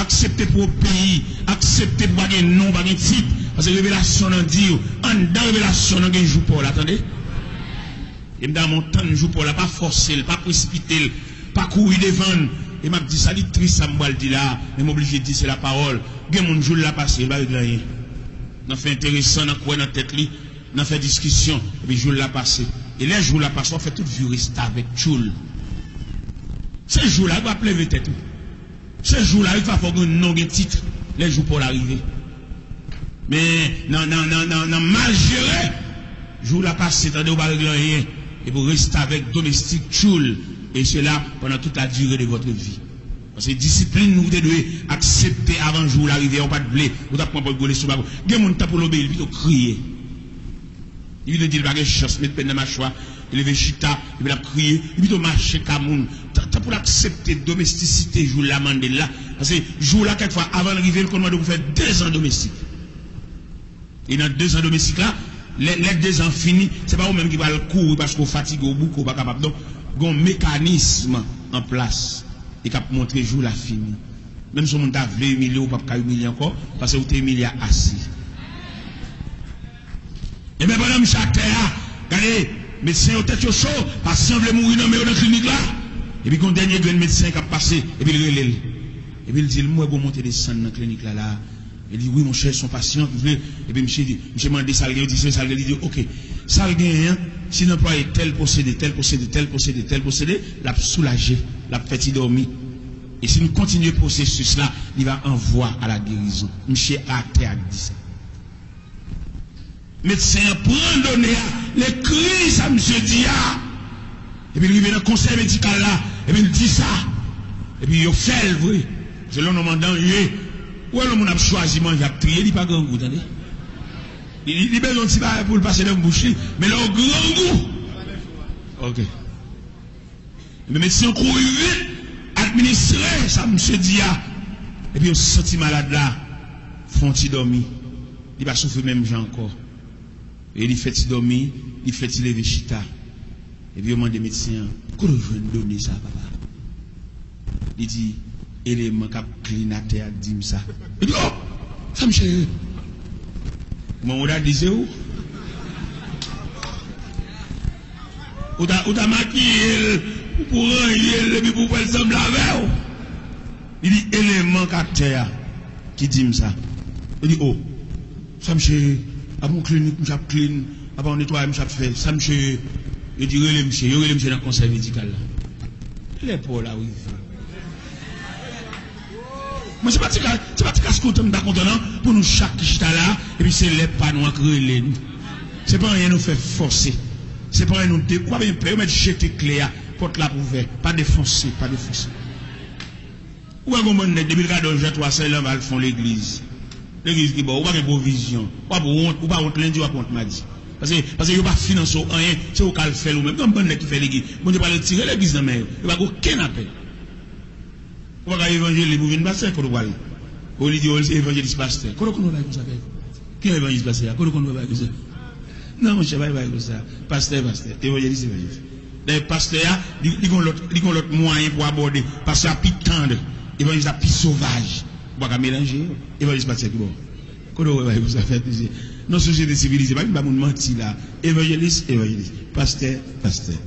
Aksepte pou w obeyi. Aksepte pou w pa gen non, w pa gen tit. Paske revelasyon nan di yo, anndan revelasyon nan gen jou pa w la, tande. E m ta renmen w tann jou pa w la, pa fòse l, pa presipite l, pa kouri devan l. E m ap di sa, li tris sa m pral di la, men m oblije di, se lapawòl. Gen moun jou l la pase, yo pa regle anyen. Nan fè enteresan, nan kwè nan tèt li, nan fè diskisyon, epi jou l la pase. E lè jou l la pase, w ap fè tout vi w restavèk, tchoul. Se jou la, w ap leve tèt ou. Se jou la, wi, fò w gen non, gen tit, lè jou pa w la rive. Men, nan, nan, nan, nan, nan mal jere, jou la pase, tande, w pa regle anyen. Epi w restavèk, domestik, tchoul. E sela pandan tout la dire de votre vie. Paske disiplin nou te dwe aksepte avan jou w la rive a, ou pa t vle, ou t ap pran pòt gwo lestomak ou. Gen moun, tan pou l obeyi, li pito kriye. Li pito di l pa gen chans, met pèn nan machwa, li leve chita, epi l ap kriye, li pito mache ka moun. Tan, tan pou l aksepte domestisite jou l la mande l la. Paske jou w la, kèk fwa, avan l rive, l konn mande w pou fè dezan domestik. E nan dezan domestik la, lè, lè dezan fini, se pa ou menm ki pral kouri paske w fatige, w bouke, w pa kapab. Donk, gen yon mekanism an plas e k ap montre jou la fini. Menm si yon moun ta vle imilye w, w p ap ka imilye ankò, paske ou te imilye a ase. Ebyen, pandan misye atè a, gade, medsen yo tèt yo cho, pasyan vle mouri nan men yo nan klinik la, epi gen yon dènye grenn medsen k ap pase, epi l rele l. Epi l di l, m wè gon monte desann nan klinik la, la. Li di, wi, monchè, se yon pasyan ki vle. Epi misye di, misye mande sa l gen, yo di, se sa l gen, li di, oke. Sa l genyen an, si n anplwaye tèl pwosede, tèl pwosede, tèl pwosede, tèl pwosede, l ap soulaje, l ap fè ti dòmi. E si nou kontinye pwosesis la, li va anvwa a la gerizon. Misye atè a k di sa. Medsen an pran done a, l ekri sa misye di a, epi l rive nan konsèy medikal la, epi l di sa, epi yo fè l vre. Se yon nonm an danje. Ou wè lè yon moun ap chwazi manje, ap triye, li pa grangou, tande. Li, li, li bezwen yon ti bagay pou l pase nan bouch li, men lè w grangou, oke. Men medsen an kouri vit administre sa misye di a. Epi yo santi malad la fè yon ti dòmi. Li pa soufri menm jan ankò. E li fè ti dòmi, li fè ti leve chita. Epi yo mande medsen an, kote w jwenn done sa, papa? Li di, eleman k ap klin atè a di m sa. Li di, o! Sa misye ye? Kòman ou ta di se ou? Ou ta, ou ta makiye l, pou, pou ranje l, epi pou fè l sanble avè w. Li di, eleman k atè a ki di m sa. Yo di, o, sa misye ye? Apa yon klinik misye ap clean, apa yon netwayaj misye ap fè, sa misye ye? Yo di, rele misye, yo rele misye nan konsèy medikal la. Lè pa w la rive. Mwen, se pa ti ka, se pa ti kas kontan m ta kontan, non, pou nou chak ki chita la, epi se lè pa nou an k rele nou. Se pa anyen nou fè fòse. Se pa anyen nou de-, ou pa bezwen pè, yo mèt jete kle a, pòt la ap ouvè. Pa defonse, pa defonse. Ou wè gon bann nèg, depi l ka dòmi jan twa, sèl anba l fè yon legliz. Legliz ki ba w, ou pa gen pwovizyon. W ap wont, ou pa wont lendi, w ap wont madi. Paske, paske yo pa finanse w anyen, se ou k al fè l ou menm. Gen yon bann nèg ki fè legliz. Bondye pral retire legliz nan men yo. Yo pa gen okenn apèl. Ou pa ka evanjelis pou vin pastè, kote w pral? Ou li di w se evanjelis pastè. Kote w konn wè bagay konsa fèt? Ki evanjelis pastè a? Kote w konn wè bagay konsa? Non, monchè, pa gen bagay konsa. Pastè, pastè. Evanjelis, evanjelis. Dayè, pastè a, li, li gon lòt, li gon lòt mwayen pou abòde. Pastè a pi tann. Evanjelis la pi sovaj. Ou pa ka melanje yo. Evanjelis pastè ki bò? Kote w wè bagay konsa fèt, mesye? Non, sosyete sivilize, pa vin ba moun manti la. Evanjelis, evanjelis. Pastè, pastè.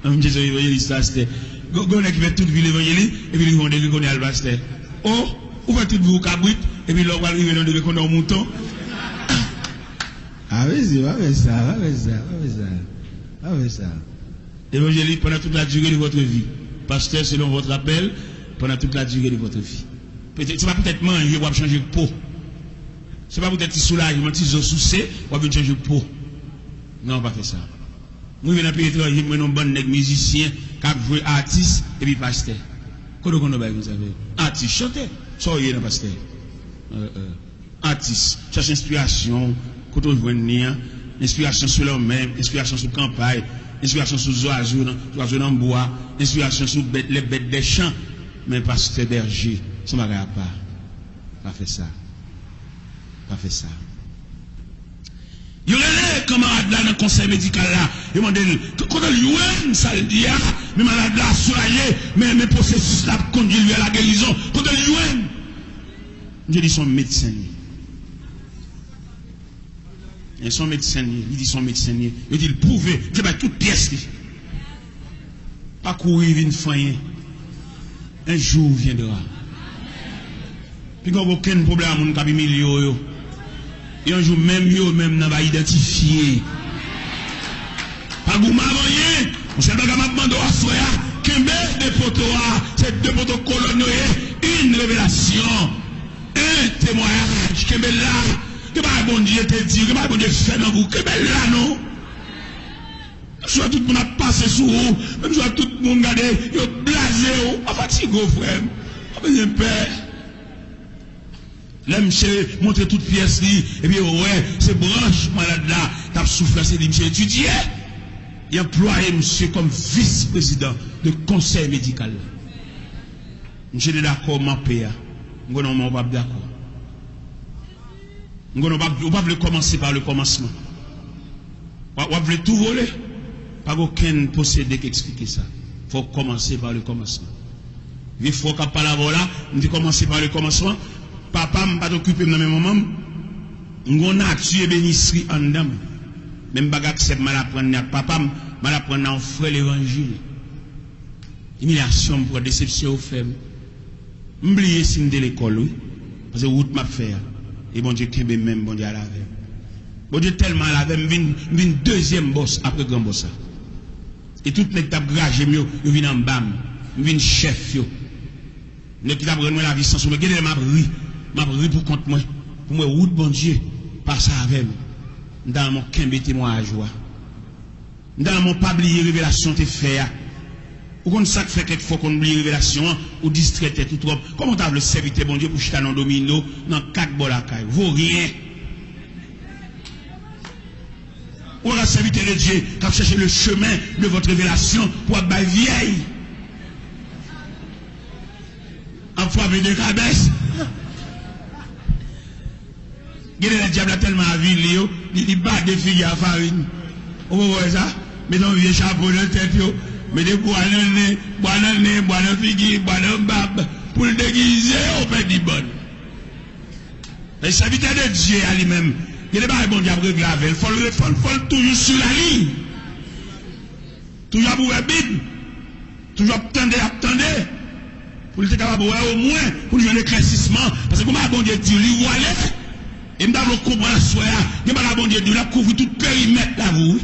An, misye se yon evanjelis pastè. Gon, gon nèg ki fè tout vi l evanjelis, epi li rive yon degre kounye a l pastè. O, ou fè tout vi w kabrit, epi lè w pral rive nan degre kounye a w mouton. Pa fè sa, pa fè sa, pa fè sa, pa fè sa. Évangéliste, pendant toute la durée de votre vie. Pasteur, selon votre appel, pendant toute la durée de votre vie. Petèt, se pa petèt manje w ap chanje po. Se pa petèt ti soulajman, ti zo souse, w ap vin chanje po. Non, pa fè sa. M rive nan peyi etranje, m wè yon bann nèg mizisyen k ap jwe atis epi pastè. Kote w konn wè bagay konsa fè? Atis, chantè. Sa w ye nan pastè? Euh, euh. Atis, chèche enspirasyon w, kote w jwenn li an. Enspirasyon sou lanmè, enspirasyon sou kanpay, enspirasyon sou zwazo nan, zwazo nan bwa, enspirasyon sou bèt, les bêtes des champs. Men pastè bèje, se yon bagay apa. Pa fè sa. Pa fè sa. Yo rele kanmarad la nan konsèy medikal la. Yo mande l, kote l jwenn sa l di a? Men malad la soulaje, men, men pwosesis la ap kondui l vè lagerizon. Kote l jwenn? Misye di se yon medsen li ye. E se yon medsen li ye. Li di se yon medsen li ye. Yo di l pwouve. Misye bay tout pyès li. Pa kouri vin fanyen. Un jour viendra. Piga w gen okenn pwoblèm ak moun k ap imilye w yo. Yon jou menm yo menm nan va idantifye. Pa goumen avè anyen. Yon sèl bagay m ap mande w aswè a, kenbe de poto a. Se de poto kolòn yo ye. Une révélation. Un témoignage. Kenbe la. Gen bagay Bondye te di, gen bagay Bondye fè nan ou. Kenbe la non. Menm si w wè tout moun ap pase sou ou, menm si w wè tout moun gade, yo blaze w, pa fatige w, frè m. Pa bezwen pè. Lè misye montre tout pyès li, epi yo wè se branch malad la t ap soufle, se li misye etidye. Yo anplwaye misye kòm vis prezidan de konsèy medikal la. Misye te dakò manpe a. M konnen w menm w p ap dakò. M konnen w p ap, w pa vle kòmanse pa le kòmansman. W ap, w ap vle tou vole. Pa gen okenn pwosedi k eksplike sa. Fò w kòmanse pa le kòmansman. Vye frè w k ap pale avè w la, m te kòmanse pa le kòmansman. Papa m pa t okipe m nan men manman m. M gen yon nati ebenisri anndan m. Men m pa gen aksè pou m al aprann li ak papa m, m al aprann li ak yon frè levanjil. Imilyasyon m pran, desepsyon yo fè m. M bliye si m te lekòl, wi. Paske wout m ap fè a. E Bondye kenbe m menm, Bondye al avè m. Bondye tèlman al avè m, m vin, m vin dezyèm bòs apre gran bòs la. E tout nèg k t ap graje m yo, yo vin anba m. M vin chèf yo. Nèg ki t ap rann mwen lavi san soufrans. Gen de lè m ap ri. M ap ri pou kont mwen. Pou m wè wout Bondye pase avè m. M ta renmen w kenbe temwayaj ou a. M ta renmen w pa bliye revelasyon w te fè a. Ou konn sa k fè kèk fwa w konn bliye revelasyon an, ou distrè tèt ou twòp. Kòman w ta vle sèvitè Bondye pou chita nan domino nan kat bò lakay ou? Voryen! Ou pa ka sèvitè de Dye k ap chèche le chemin de votre révélation pou w ap bay vyèy. Ap frape de kabès. Gen de lè dyab la tèlman avili yo, li, li bade figi a farin. Ou poko wè sa? Mete yon vye chapo nan tèt yo, mete bwa nan nen, bwa nan nen, bwa nan figi, bwa nan bab, pou l degize yo pèdi bann. Men sèvitè de Dye a li menm, gen de bagay Bondye ap regle avè l, fò l, fò l, fò l toujou sou laliy. Toujou ap ouvè Bib. Toujou ap tande, ap tande. Pou l te kapab wè omwen, pou l jwenn eklèsisman. Paske kòman Bondye di w, li vwale. E m ta vle w konprann aswè a, gen bagay Bondye di w, l ap kouvri tout perimèt lavi w, wi.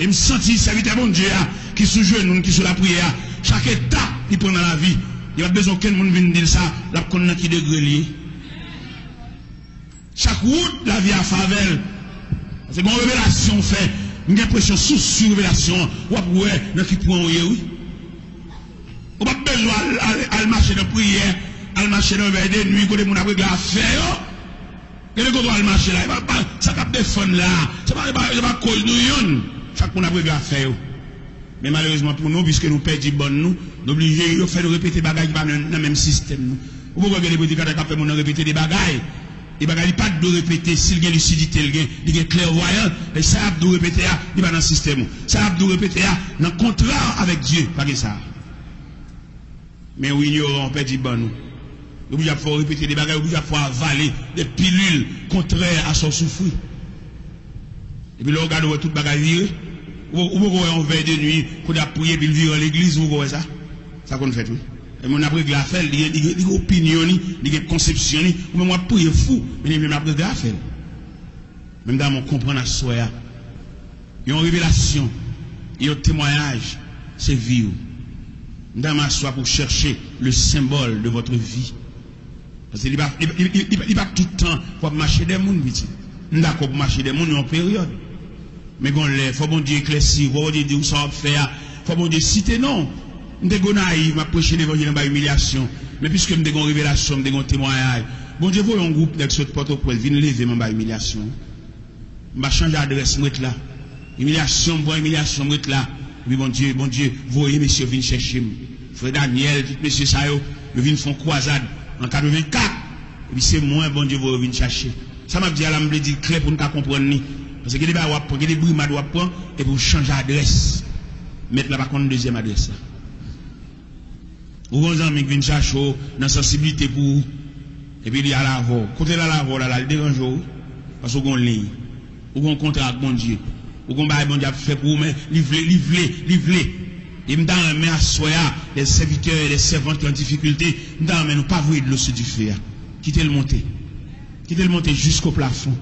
E m santi sèvitè Bondye a, ki sou jenou l, ki sou lapriyè a, chak etap li pran nan lavi, li pa t bezwen okenn moun vin di l sa, l ap konn nan ki degre l ye. Chak wout lavi a favè l. Paske gen yon revelasyon w fè, m gen enpresyon si w swiv revelasyon an, w ap wè nan ki pwen w ye, wi. Ou p ap bezwen al, al, al mache nan priyè, al mache nan revèy de nwi, kote moun ap regle afè yo. Gen de kote w al mache la, e pa, pa, sa k ap defann la, se pa, se pa, se pa koz nou youn. Chak moun ap regle afè yo. Men malerezman pou nou, piske nou pèdi bann nou, nou blije yo fè nou repete bagay ki pa nan, nan menm sistèm nou. Ou poko wè gen de predikatè k ap fè moun nan repete de bagay. E bagay li pa t dwe repete, si l gen lisidite, l gen, li gen klèvwayans, e sa y ap di w repete a, li pa nan sistèm ou. Sa y ap di w repete a, nan kontrè avèk Dye, pa gen sa. Men w inyoran, w pèdi bann ou. Yo oblije ap fè w repete de bagay, yo oblije ap fè w avale de pilil kontrè a sa w soufri. Epi lè w gade, w wè tout bagay vire. Ou, ou poko wè yon vèy de nwi, kote ap priye, epi l vire an legliz, ou poko wè sa? Sa konn fèt, wi. E moun ap regle afè l, li gen, li gen, li gen opinyon li, li gen konsepsyon li. Ou menm w ap priye fou, men li menm ap regle afè l. Men m ta renmen w konprann aswè a. Yon revelasyon, yon temwayaj, se vi w. M ta renmen aswè a pou w chèche le symbole de votre vie. Paske li pa, li, li, li, li, li pa tout tan pou w ap mache dèyè moun, pitit. M dakò pou mache dèyè moun yon peryòd. Men gon lè, fò Bondye eklèsi w, fò Bondye di w sa w ap fè a, fò Bondye site non w. M te Gonayiv, m ap preche levanjil anba imilyasyon. Men piske m te gon revelasyon, m te gon temwayaj. Bondye voye yon gwoup nèg sot Pòtoprens vin leve m anba imilyasyon. M pa chanje adrès, m ret la. Imilyasyon, m pran imilyasyon, m ret la. Epi Bondye, Bondye voye mesye yo vin chèche m. Frè Daniel, tout mesye sa yo, yo vin fè yon kwazad an katrevenkat. Epi se mwen Bondye voye yo vin chache. Sa m ap di a la, m vle di l klè pou n ka konprann li. Paske gen de bagay w ap pran, gen de brimad w ap pran, epi w chanje adrès. Mèt la pa konn dezyèm adrès la. Ou gon zanmi k vin chache w nan sansiblite pou ou, epi li al avè w. Kote l al avè w la, la, li deranje w, wi. Paske w gon liy. Ou gon kontra ak Bondye. Ou gon bagay Bondye ap fè pou ou, men li vle, li vle, li vle. E m ta renmen aswè a, les serviteurs et les servantes ki an difikilte, m ta renmen nou pa voye dlo sou dife a. Kite l monte. Kite l monte jisko plafon.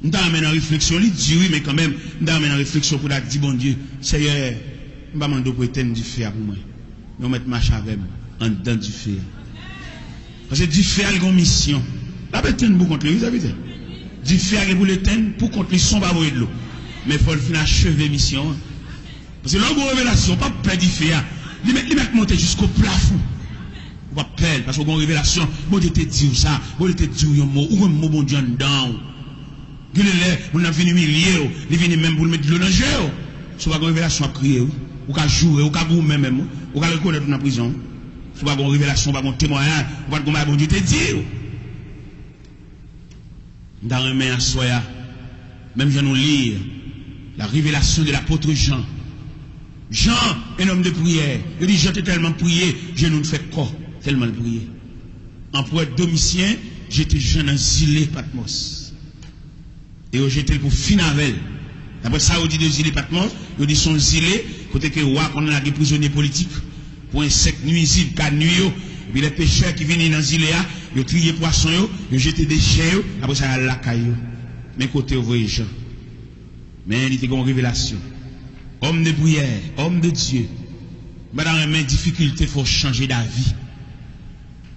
M ta renmen nan refleksyon, li di wi, men kanmenm, m ta renmen nan refleksyon pou ta di Bondye, Seyè, m pa mande w pou etèn dife a pou mwen, men w mèt mache avè m anndan dife a. Paske dife a, li gon misyon. L ap etèn pou kont li, wi, sa vle di. Dife a gen pou l etèn pou kont li san w pa voye dlo. Men fò l fin acheve misyon an. Paske lè w gen yon revelasyon, w p ap pè dife a. Li mèt, li mèt monte jisko plafon. Ou p ap pè l, paske w gen yon revelasyon. Bondye te di w sa. Bondye te di w yon mo. Ou gen mo Bondye anndan w. Gen de lè, moun nan vin imilye w. Li vini menm pou l met dlo nan je w. Si w pa gen yon revelasyon, w ap kriye, wi. Ou ka joure, ou ka goumen menm, wi. Ou ka rekonèt ou nan prizon, wi. Si w pa gen yon revelasyon, ou pa gen yon temwayaj, ou pa t gen yon bagay Bondye te di w. M ta renmen aswè a, menm jan nou li la révélation de l'apôtre Jean. Jean, un homme de prière. Yo di Jan te tèlman priye, jenou l fè kò, tèlman l priye. Anperè Domisyen jete Jan nan zile Patmòs. E yo jete l pou fin avè l. Daprè sa yo di de zile Patmòs, yo di se yon zile kote ke wa konn lage prizonye politik pou ensèk nwizib ka nui yo. Epi lè pechè ki vini nan zile a, yo triye pwason yo, yo jete dechè yo, apre sa y al lakay yo. Men kote yo voye Jan. Men li te gen yon revelasyon. Homme de prière, homme de Dieu. M pa ta renmen difikilte fè w chanje davi.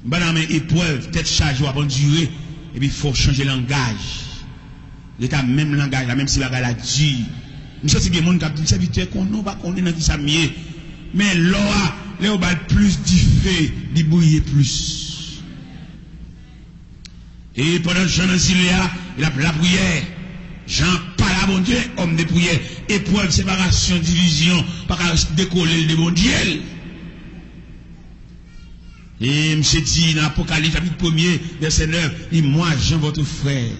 M pa nan men eprèv, tèt chaje w ap andire, epi fò w chanje langaj. Ret ak menm langaj la, menm si bagay la di. M santi gen moun k ap di m, sèvitè, konnen w pa konnen nan kisa m ye. Men lò a, lè yo ba l plis dife, li briye plis. E pandan Jan nan zile a, l ap lapriyè. Jan ap pale a Bondye, homme de prière. Eprèv, separasyon, divizyon, pa ka dekole l de Bondye l. E misye di nan Apokalips chapit premye, vèsè nèf, li, moi, Jean, votre frère,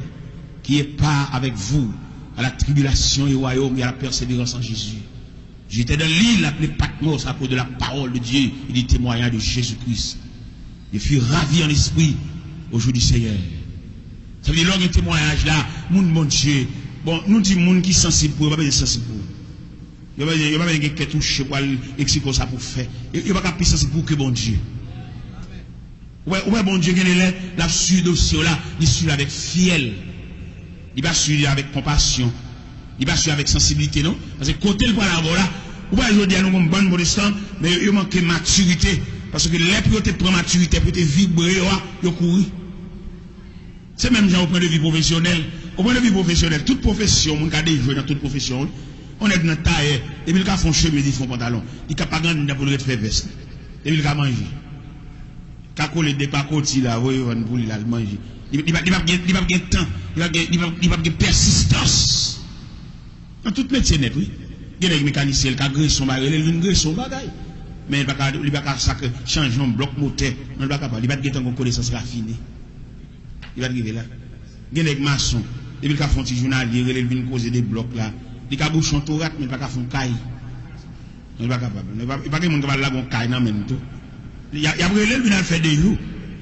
qui ai part avec vous à la tribulation et au royaume et à la persévérance en Jésus. J'étais dans l'île appelée Patmos à cause de la parole de Dieu et du témoignage de Jésus-Christ. Je fus ravi en esprit au jour du Seigneur. Sa vle di, lè w gen temwayaj la, moun Bondye, bon, nou di moun ki sansib pou yo, pa bezwen sansib pou yo. Yo pa, yo pa bezwen gen kè touche pou al eksplike w sa pou w fè. Yo, yo pa ka pi sansib pou w ke Bondye. Ou wè, ou wè Bondye gen de lè, l ap swiv dosye w la, li swiv avèk fyèl. Li pa swiv avèk konpasyon. Li pa swiv avèk sansiblite, non. Paske kote l pral avè w la, ou wè jodi a nou gon bann pwotestan, men yo, yo manke matirite. Paske lè pou yo te pran matirite, pou yo te vibre yo a, yo kouri. Se menm jan o pwen de vi pwofesyonèl. O pwen de vi pwofesyonèl, tout pwofesyon, moun ka dejwe nan tout pwofesyon, wi. On nèg nan tayè, depi l ka fè yon chemiz, li fè yon pantalon. Li ka pa gen anndan pou l ret fè vès li. Depi l ka manje. Ka kole de pakoti la, voye vann pou li, l al manje. Li, li pa, li p ap gen, li p ap gen tan. Li p ap gen, li p ap, li p ap gen pèsistans. Nan tout metye nèt, wi. Gen nèg mekanisyen, l ka grese yon bagay, rele l vin grese yon bagay. Men li pa ka, li pa ka sak chanje yon blòk motè. Non, li pa kapab. Li pa t gentan gen konesans rafine. Li pa t rive la. Gen nèg mason, depi l ka fè yon ti jounalye, rele l vin koze de blòk la. Li ka bouche yon tou rat, men li pa ka fè yon kay. Non, li pa kapab. Li pa, li pa gen moun k ap al lage yon kay nan men l tou. Y a, y ap rele l vin al fè de jou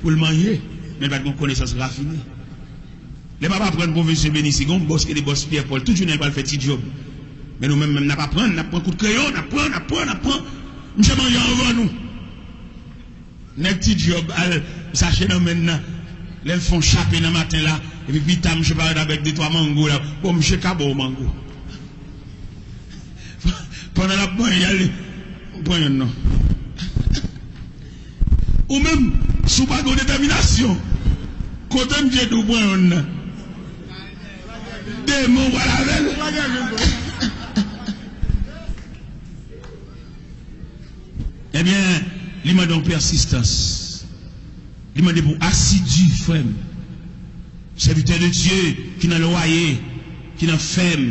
pou l manje, men li pa t gen yon konesans rafine. Lè m ap aprann pwofesè Benisi, gen yon bòs ki rele bòs Pyè Pòl, tout jounen l pral fè ti djòb. Men nou menm, menm n ap aprann, n ap pran kout kreyon, n ap pran, n ap pran, n ap pran. Misye manje anvan nou. Nèg ti djòb al sache nan men l nan. Lè l fè yon chape nan maten la, Epi pita, misye parèt avèk de twa mango la. Bon, misye ka ba w mango. Pandan l ap manyen, li pran yonn non. Ou menm, si w pa gen yon detèminasyon, kote misye di w pran yonn nan? Demon pral avè l. Ebyen, li mande yon pèsistans. Li mande pou asidi, frè m. Sèvitè de Dye ki nan lwaye, ki nan fèm.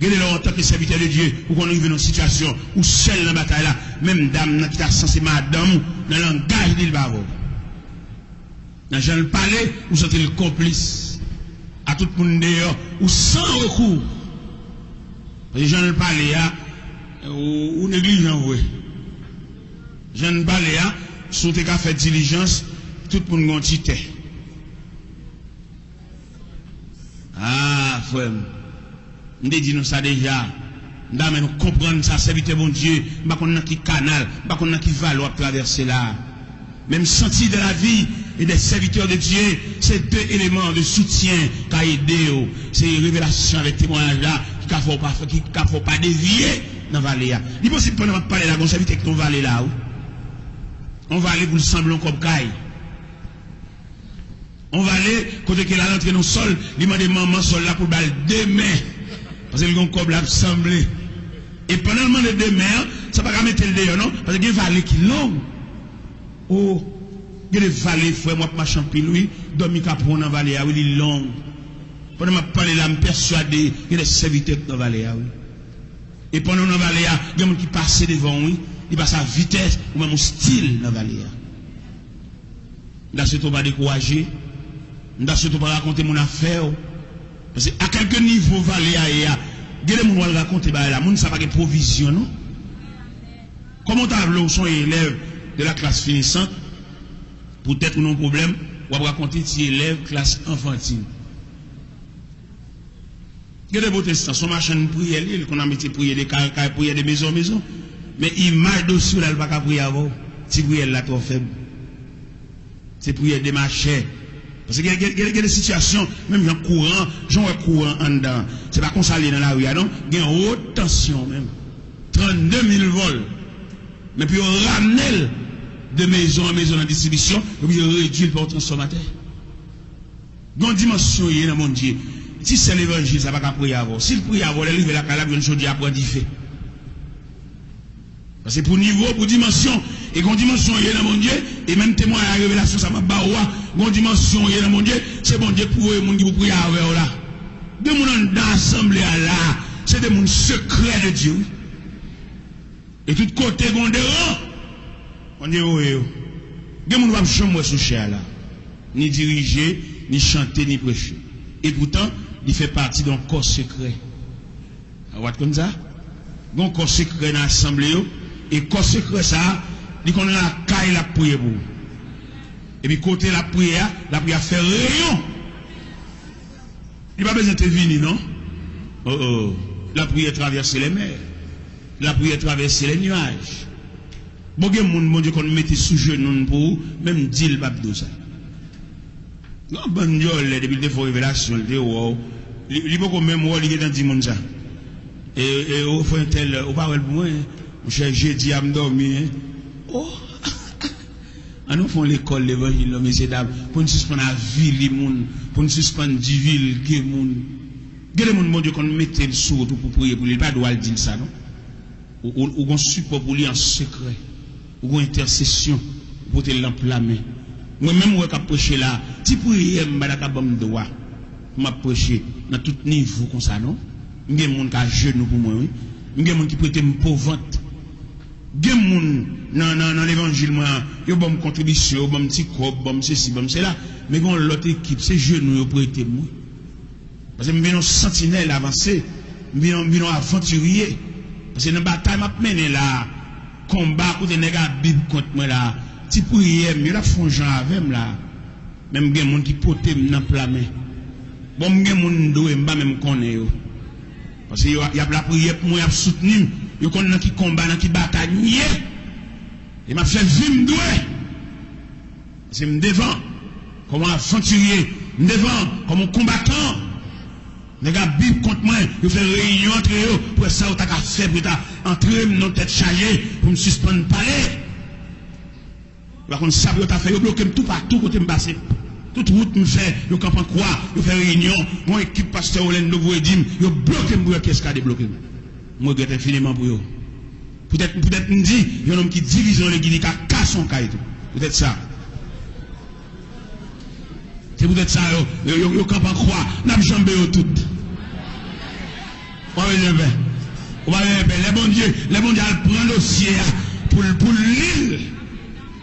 Gen de lè, antanke sèvitè de Dye, ou konn rive nan yon sitiyasyon, ou sèl nan batay la. Menm dam nan ki ta sanse madanm ou, nan langaj li, li pa avè w. Nan jan l pale, ou santi l konplis. A tout moun deyò, ou san rekou. Paske jan l pale a, ou, ou neglijan vre. Jan l pale a, si w te ka fè dilijans, tout moun gen yon ti tè. Ah, frè m. M te di nou sa deja. M ta renmen nou konprann sa, sèvitè Bondye. M pa konn nan ki kanal, m pa konn nan ki vale w ap travèse la. Men m santi dans la vie et des serviteurs de Dieu, se de eleman de soutyen ka ede w. Se revelasyon avèk temwayaj la ki ka fè w pa, ki ka fè w pa devye nan vale a. Li posib pandan m ap pale la, gen yon sèvitè ki nan yon vale la, wi. Yon vale pou l sanble yon kòb kay. On vale, kote ke l al antre nan sòl, li mande manman sòl la pou l ba l de men. Paske l gen yon kòb l ap sanble. E pandan l mande de men an, sa pa ka mete l deyò non, paske gen vale ki long. O, gen de vale, frè m, w ap mache anpil, wi. Dòmi ka pran w nan vale a, wi, li long. Pandan m ap pale la, m pèswade gen de sèvitè k nan vale a, wi. E pandan w nan vale a, gen moun ki pase devan w, wi. Li pase a vitès, ou menm ou still nan vale a. M ta swete w pa dekouraje. M ta swete w pa rakonte moun afè w. Paske a kèlke nivo vale a ye a, gen de moun w al rakonte bagay la, moun sa pa gen pwovizyon non. Kòman w ta vle w se yon elèv de la classe finissante, poutèt ou nan yon pwoblèm, w ap rakonte ti elèv klas anfantin? Gen de pwotestan, se yon machann priyè li ye, li konn ap mete priyè de kay an kay, priyè de mezon an mezon. Men imaj dosye w la, li pa ka priye avè w. Ti priyè l la twò fèb. Se priyè demachè. Paske gen, gen, gen, gen de sitiyasyon, menm jan kouran, jan w wè kouran anndan, se pa konsa l ye nan lari a non. Gen wot tansyon menm. Trannde mil vòl. Men pou yo ramne l de mezon an mezon nan distribisyon, yo oblije redui l pa yon transfòmatè. Gen yon dimansyon w ye nan Bondye. Ti sè levanjil sa pa ka priye avè w. Si l priye avè w, lè l rive lakay la, l ap jwenn chodyè a pran dife. Paske pou nivo, pou dimansyon, e gen yon dimansyon w ye nan Bondye, e menm temwayaj revelasyon sa m ap ba ou a, gen yon dimansyon w ye nan Bondye, se Bondye pou voye moun ki pou priye avè w la. De moun anndan asanble a la, se de moun sekrè de Dye, wi. E tout kote gen de ran, Bondye voye yo. Gen moun w ap janm wè sou chè a la. Ni dirije, ni chante, ni preche. Epoutan, li fè pati de yon kò sekrè. Ou pa t konn sa? Gen yon kò sekrè nan asanble yo. E kò sekrè sa a, li konn lakay l ap priye pou ou. Epi kote l ap priye a, l ap fè reyon. Li pa bezwen te vini non. Oh, oh. Lapriyè travèse lè mè. Lapriyè travèse lè nyaj. Bon, gen moun Bondye konn mete sou jenou n pou ou, menm di l p ap di w sa. Yon bann dyòlè, depi l te fè w revelasyon, l te wè w. Li, li poko menm wè w, li gentan di moun sa. E, e, ou fè entèl, ou pa wè l pou mwen, monchè, jedi a m dòmi, en. Oh! An nou fè yon lekòl levanjil non, mesye dam, pou n sispann avili moun, pou n sispann divilge moun. Gen de moun Bondye konn mete l sou wout ou pou priye pou li, li pa dwe al di l sa non. Ou, ou, ou gon sipò pou li an sekrè. Ou gon entèsesyon, ou pote l nan pla men. Mwen menm ou wè k ap preche la, ti priyè m pa ta ka ban m dwa pou m ap preche nan tout nivo konsa non. M gen moun k ajenou pou mwen wi. M gen moun ki prete m po vant. Gen moun nan, nan, nan levanjil mwen an, yo ban m kontribisyon, yo ban m ti kòb, ban m sesi, ban m sela. Men gen yon lòt ekip, se jenou yo prete m wi. Paske m vin yon santinèl avanse, m vin yon, m vin yon avantirye. Paske nan batay m ap mennen la a, konba kote nèg a Bib kont mwen la a, ti priyè m yo, l ap fè yon jan avè m la a. Men m gen moun ki pote m nan pla men. Bon, m gen moun m dwe, m pa menm konnen yo. Paske yo, y ap lapriyè pou mwen, y ap soutni m. Yo konn nan ki konba, nan ki batay m ye. E m ap fè vi m dwe. Paske m devan. Kòm yon avantirye, m devan, kòm yon konbatan. Nèg ap bib kont mwen, yo fè reyinyon antre yo, pou wè sa yo ta ka fè pou yo ta antre m nan tèt chaje, pou m sispann pale. Yo pa konn sa pou yo ta fè, yo bloke m toupatou kote m pase. Tout wout m fè, yo kanpe an kwa, yo fè reyinyon. Yon ekip pastè Orlando voye di m, yo bloke m pou yo kiyès ka debloke m. M regrèt enfiniman pou yo. Poutèt, poutèt m di, yon nonm ki divize yon legliz, li ka kase yon kay tou. Poutèt sa. Se poutèt sa yo, yo, yo, yo kanpe an kwa. N ap janbe yo tout. Ou pa bezwen pè. Ou pa bezwen pè. Lè Bondye, lè Bondye al pran dosye a pou l, pou l li l,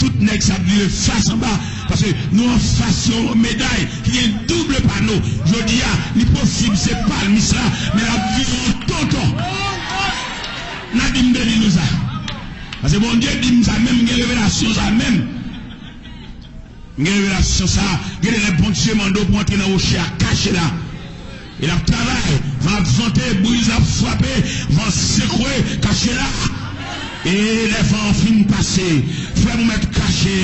tout nèg sa ap vire fas anba. Paske nou anfas yon meday ki gen doub pano. Jodi a, li posib se palmis la, men l ap vire yon tonton. N a di m te di nou sa. Paske Bondye di m sa menm, m gen revelasyon sa menm. M gen revelasyon sa a. Gen de lè Bondye mande w pou antre nan woche a, kache la. E l ap travay. Van ap vante, briz ap frape, van sekwe, kache la. E lè van an fin pase, frè m ou mèt kache,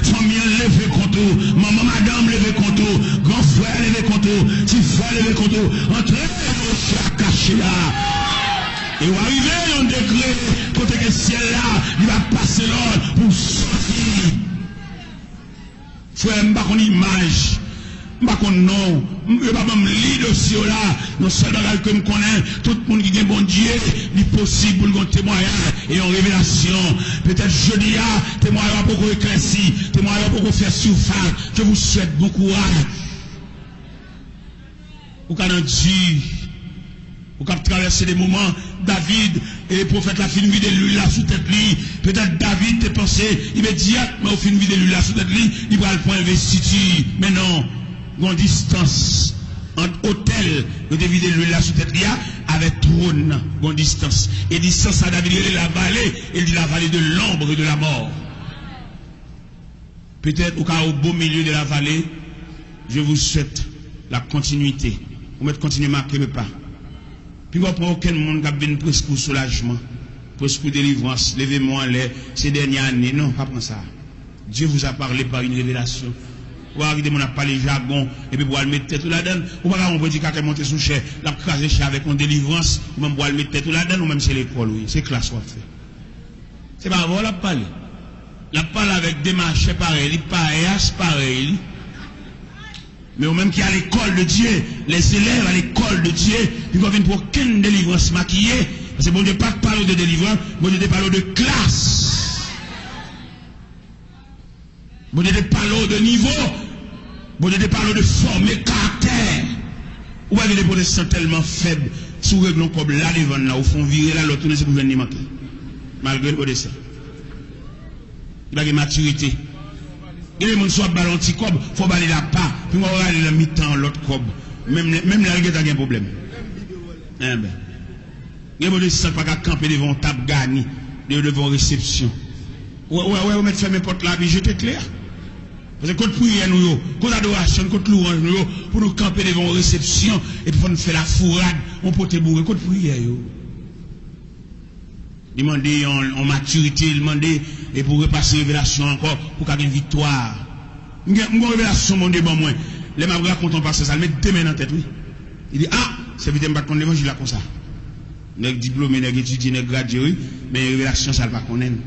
fanmi an leve kont ou, manman madanm leve kont ou, gran frè a leve kont ou, ti frè a leve kont ou. Antre nan woche a, kache la. E w a rive yon degre kote ke syèl la, li va pase lòd pou w sòti. Frè, m pa konn imaj, m pa konn non, m, yo pa ban m li dosye yo la. Yon sèl bagay ke m konnen, tout moun ki gen Bondye, li posib pou l gen yon temwayaj e yon revelasyon. Petèt jodi a, temwayaj yo poko eklèsi, temwayaj yo poko fè sifas. Je vous souhaite bon courage. Ou ka nan di, ou k ap travèse de moman. David, e pwofèt la fin vide lwil la sou tèt li. Petèt David te panse imedyatman yo fin vide lwil la sou tèt li, li pral pran envestiti. Men non, gon distans ant otèl yo te vide lwil la sou tèt li a avèk twòn nan. Gon distans. E distans sa David rele lavale, e li di lavale de l'ombre de la mort. Petèt ou ka o bo milye de la vale, je vous souhaite la continuité. Ou mèt kontinye make le pa. Pinga w pran okenn moun k ap vin preske w soulajman, preske w delivrans, leve men w anlè, se dènye ane, non, pa pran sa. Dieu vous a parlé par une révélation. Ou pa kite moun ap pale jagon, epi pou al met tèt ou ladan l. Ou pa ka wè yon predikatè monte sou chè, l ap kraze chè avèk yon delivrans, ou menm pou al met tèt ou ladan l, ou menm se lekòl ou ye, se klas w ap fè. Se pa avè w l ap pale. L ap pale avèk demachè parèy li, payas parèy li. Men ou menm ki a l'école de Dieu, les élèves à l'école de Dieu, pinga w vin pran okenn delivrans makiye, paske Bondye pa t pale w de delivrans, Bondye te pale w de klas. Bondye te pale w de nivo. Bondye te pale w de fòme karaktè. Ou pa gen de pwotestan tèlman fèb, si w regle yon kòb la devan l la, ou fè yon vire la, lè w tounen se pou jwenn li manke. Malgre l pwotestan. Li pa gen matirite. Gen de moun si w ap ba l yon ti kòb, fò w ba li l apa, pinga w rale l nan mitan yon lòt kòb. Menm lè, menm lè l gentan gen pwoblèm. Enben. Gen pwotestan k pa ka kanpe devan yon tab gani, de, devan yon resepsyon. Ou wè, ou wè, ou wè, ou mèt fèmen pòt la, epi jete kle a. Paske kot priyè nou yo, kot adorasyon, kot lwanj nou yo, pou nou kanpe devan yon resepsyon, epi fò n fè lafourad, yon pote boure, kot priyè yo? Li mande yon, yon matirite, li mande, e pou repase revelasyon ankò, pou ka gen viktwa. M gen, m gen yon revelasyon Bondye ban mwen. Lè m ap rakonte yon pastè sa, l met de men nan tèt, wi. Li di, a, sèvitè m pa t konn levanjil la konsa. Nèg diplome, nèg etidye, nèg gradye, wi. Men revelasyon sa, l pa konnen l.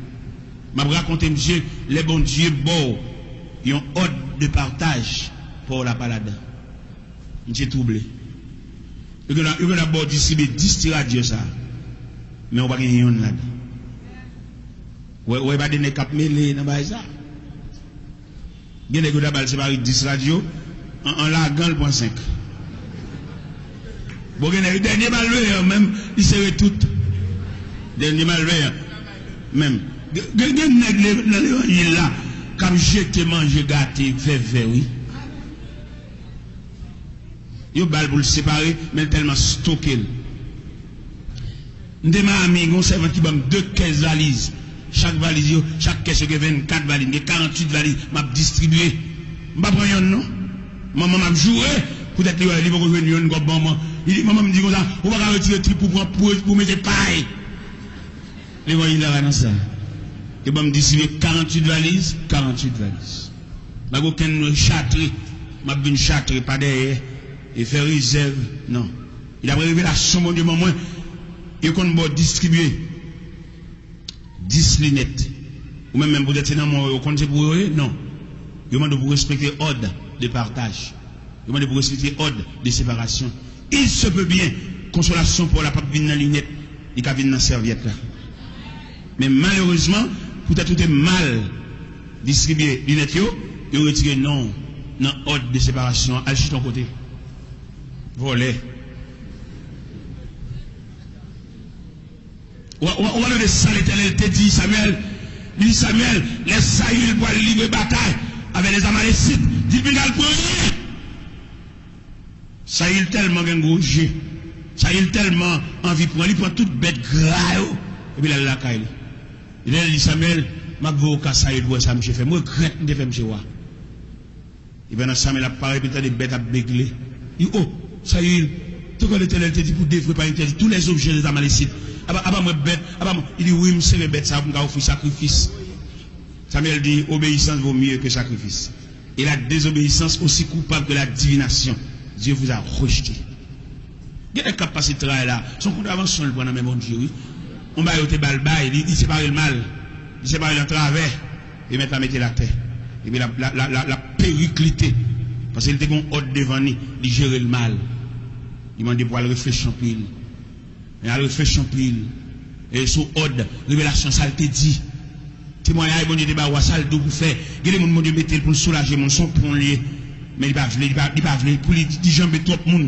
M ap rakonte misye, lè Bondye ba w yon òd de pataj, pa w la pa ladan. Misye twouble. Yo genlè, yo genlè ap ba w distribye dis ti radyo sa, men w pa gen yonn ladan. Ou wè, ou wè, pa de nèg k ap mele nan bagay sa. Gen nèg yo ta ba l separe dis radyo, an, an lagan l pran senk. Bon, gen nèg, dènye malveyan menm, li sere tout. Dènye malveyan menm. Gen, gen, gen nèg le, nan levanjil la, k ap jete manje gate vèvè, wi. Yo ba l pou l separe, men l tèlman stoke l. M te Miami, gen yon sèvant ki ban m de kès valiz. Chak valiz yo, chak kès yo gen vennkat valiz. M gen karanntuit valiz, m ap distribye. M pa pran yonn, non. Manman m ap joure, poutèt li wè, li poko jwenn yonn kòb manman. Li di, manman m di konsa, ou pa ka retire trip pou pran, pou, pou mete pay. Levanjil la pa nan sa. Yo ban m distribye karanntuit valiz, karanntuit valiz. Pa gen okenn chatre. M ap vin chatre pa dèyè e fè rezèv. Non. E daprè revelasyon Bondye ban mwen, yo konn ba w distribye dis linèt. Ou menm, menm poutèt se nan men w yo konn se pou yo ye? Non. Yo mande w pou w respekte òd de pataj. Yo mande w pou w respekte òd de separasyon. Il se peut bien, konsolasyon pa w la p ap vin nan linèt, li ka vin nan sèvyèt la. Men malerezman, poutèt ou te mal distribye linèt yo, yo retire non w nan òd de separasyon an. Al chita yon kote. Vòlè. Ou, ou, ou pa tande sa Letènèl te di Samyèl? Li di Samyèl, lè Sayil pral livre batay avèk lèzamalesit, di l vin al pran li. Sayil tèlman gen gwo je. Sayil tèlman anvi pran, li pran tout bèt gra yo, epi l al lakay li. Letènèl di Samyèl, m ap voye w ka Sayil pou w wè sa misye fè. M regrèt m te fè misye wa. E pandan Samyèl ap pare, epi l tande bèt ap begle. Li, o, Sayil, tankou Letènèl te di pou devwe pa entèdi tous les objets des Amalécites. Apa, apa mwen bèt, apa mwen. Li di, wi, m sere bèt sa pou m ka ofri sakrifis. Samyèl di, obéissance vaut mieux que sacrifice. Et la désobéissance aussi coupable que la divination. Dieu vous a rejeté. Gen nèg k ap pase tray la, se yon kontravansyon l pran nan men Bondye, wi. Yon bagay yo te ba l bay, li, li separe l mal. Li separe l an travè. E mèt la mete l atè. Epi l ap, l ap, l ap, l ap, l ap periklite. Paske li te gen yon òd devan li, li jere l mal. Li mande pou al reflechi anpil. Men al reflechi anpil. E sou òd, revelasyon sa l te di. Temwayaj Bondye te ba w a, sa l di w pou fè. Gen de moun Bondye mete l pou l soulaje moun, se yon pon l ye. Men li pa vle, li pa, li pa vle, pou li, li janbe twòp moun.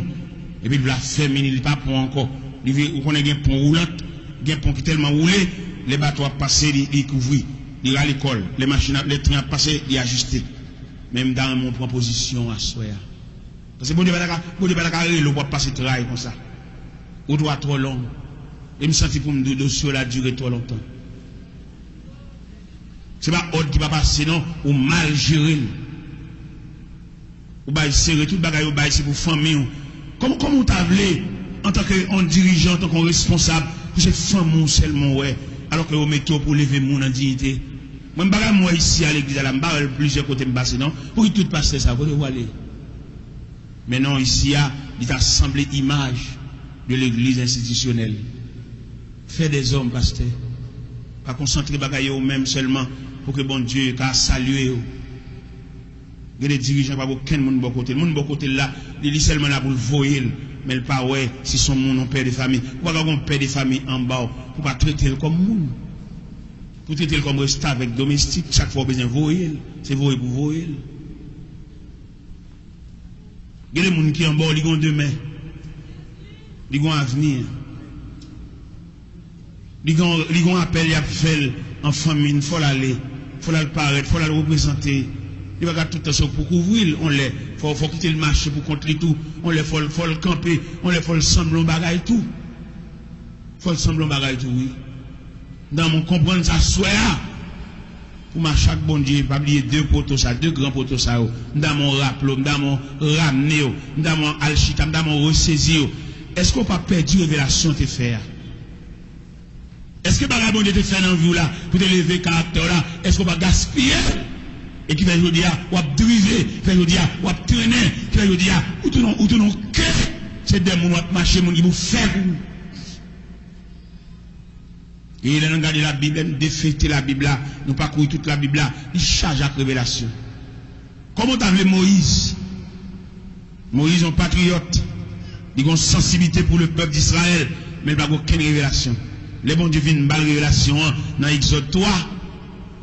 Epi l vle ap fèmine, li pa pon ankò. Li vle, ou konnen gen pon woulant, gen pon ki tèlman woule, lè bato ap pase, li, li kouvri, li rale kò l. Lè machin ap, lè tren ap pase, li ajiste. Men m ta renmen w pran pozisyon w aswè a. Paske Bondye pa ta ka, Bondye pa ta ka rele w pou w ap pase tray konsa. Wout ou a twò long. E m santi pou m di w dosye w la dire twò lontan. Se pa òd ki pa pase non, ou mal jere l. Ou bay sere, tout bagay ou bay se pou fanmi w. Kòman, kòman w ta vle, antanke yon dirijan, antanke yon responsab, pou se fanmi w sèlman w wè, alòske yo mete w pou w leve moun an diyite? Mwen, m pa ka m wè isi a legliz la, m pa wè l plizyè kote m pase non. Pou ki tout pastè sa, kote w ale? Men non, isi a, li ta sanble imaj de legliz enstitisyonèl. Fè dèzòm, pastè. Pa konsantre bagay yo ou menm sèlman pou ke Bondye ka salye yo. Gen de dirijan pa gen okenn moun bò kote l. Moun bò kote l la, li, li sèlman la pou l voye l. Men l pa wè si se yon moun, yon pè de fanmi. Ou pa ka gen yon pè de fanmi anba w pou w pa trete l kòm moun. Pou w trete l kòm restavèk domestik, chak fwa w bezwen voye l, se voye pou voye l. Gen de moun ki anba w, li gen yon demen. Li gen yon avni. Li gen, li gen yon apèl y ap fè l an fanmi, fò l ale, fò l al parèt, fò l al reprezante. Li pa ka tout tan se pou kouvri l, yon lè, fò, fò kite l mache pou kont li tou, yon lè fò l, fò l kanpe, yon lè fò l sanble yon bagay tou. Fò l sanble yon bagay tou, wi. Nan moun konprann sa swè a. Pou mache ak Bondye, pa bliye de poto sa, de gran poto sa yo. M ta renmen w raple w, m ta renmen w ramne yo, m ta renmen w al chita, m ta renmen w resezi yo. Èske w pa pèdi revelasyon w te fè a? Èske bagay Bondye te fè nan vi w la, pou te leve karaktè w la, èske w pa gaspiye l? E ki fè jodi a, w ap drive, ki fè jodi a, w ap trennen, ki fè jodi a, ou tounen, ou tounen yon ke, se dèyè moun w ap mache, moun ki pou fè pou ou. E lè n gade Labib, lè n defete Labib la, nou pakouri tout Labib la, li chaje ak revelasyon. Kòman w ta vle Moyiz? Moyiz yon patriyòt, li gen yon sansiblite pou le pèp Dizrayèl, men li pa gen okenn revelasyon. Lè Bondye vin ba l revelasyon an nan Egzòd twa,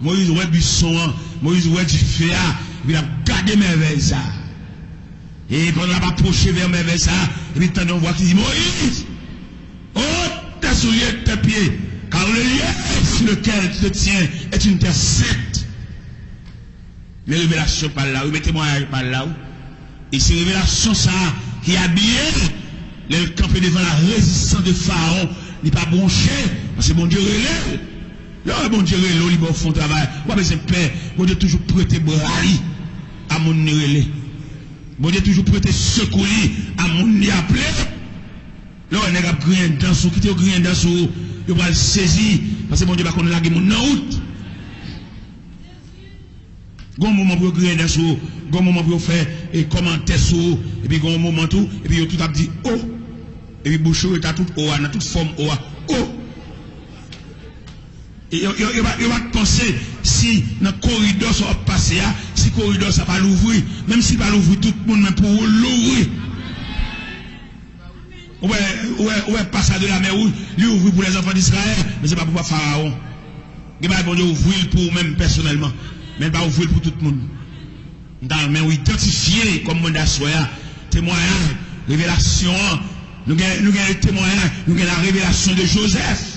Moyiz wè bison an, Moyiz wè dife a, epi l ap gade mèvèy sa a. E pandan l ap apwoche vè mèvèy sa a, epi l tande yon vwa ki di, Moyiz! Ôte tes souliers de tes pieds, car le lieu sur lequel tu te tiens est une terre sainte. Men revelasyon pa l la, wi, men temwayaj pa l la, wi. E se revelasyon sa a ki abiye l lè l kanpe devan la rezistans de Farawon. Li pa bwonche, paske Bondye rele l. Lè w wè Bondye rele w, li ba w fè yon travay, ou pa bezwen pè. Bondye toujou prete bra li a moun li rele. Bondye toujou prete sekou li a moun li aple. Lè w wè nèg ap griyen dan sou, kite yo griyen dan sou ou. Yo pral sezi, paske Bondye pa konn lage moun nan wout. Gon moman pou yo griyen dan sou ou, gon moman pou yo fè e kòmantè sou ou, epi gon moman tou, epi yo tout ap di o, epi bouch yo rete a tout o a, nan tout fòm o a, o. E yo, yo, yo pa, yo pa t panse si nan koridò sa w ap pase a, si koridò sa pa louvri, menm si l pa louvri tout moun, men pou ou l louvri. Ou wè, ou wè, ou wè passage de la mer Rouge, li ouvri pou les enfants d'Israël, men se pa pou pèp Farawon. Gen bagay Bondye ouvri l pou ou menm pèsonèlman, men l pa ouvri l pou tout moun. M ta renmen w idantifye kòm mwen aswè a, temwayaj, revelasyon an. Nou gen, nou gen le temwayaj, nou gen la révélation de Joseph.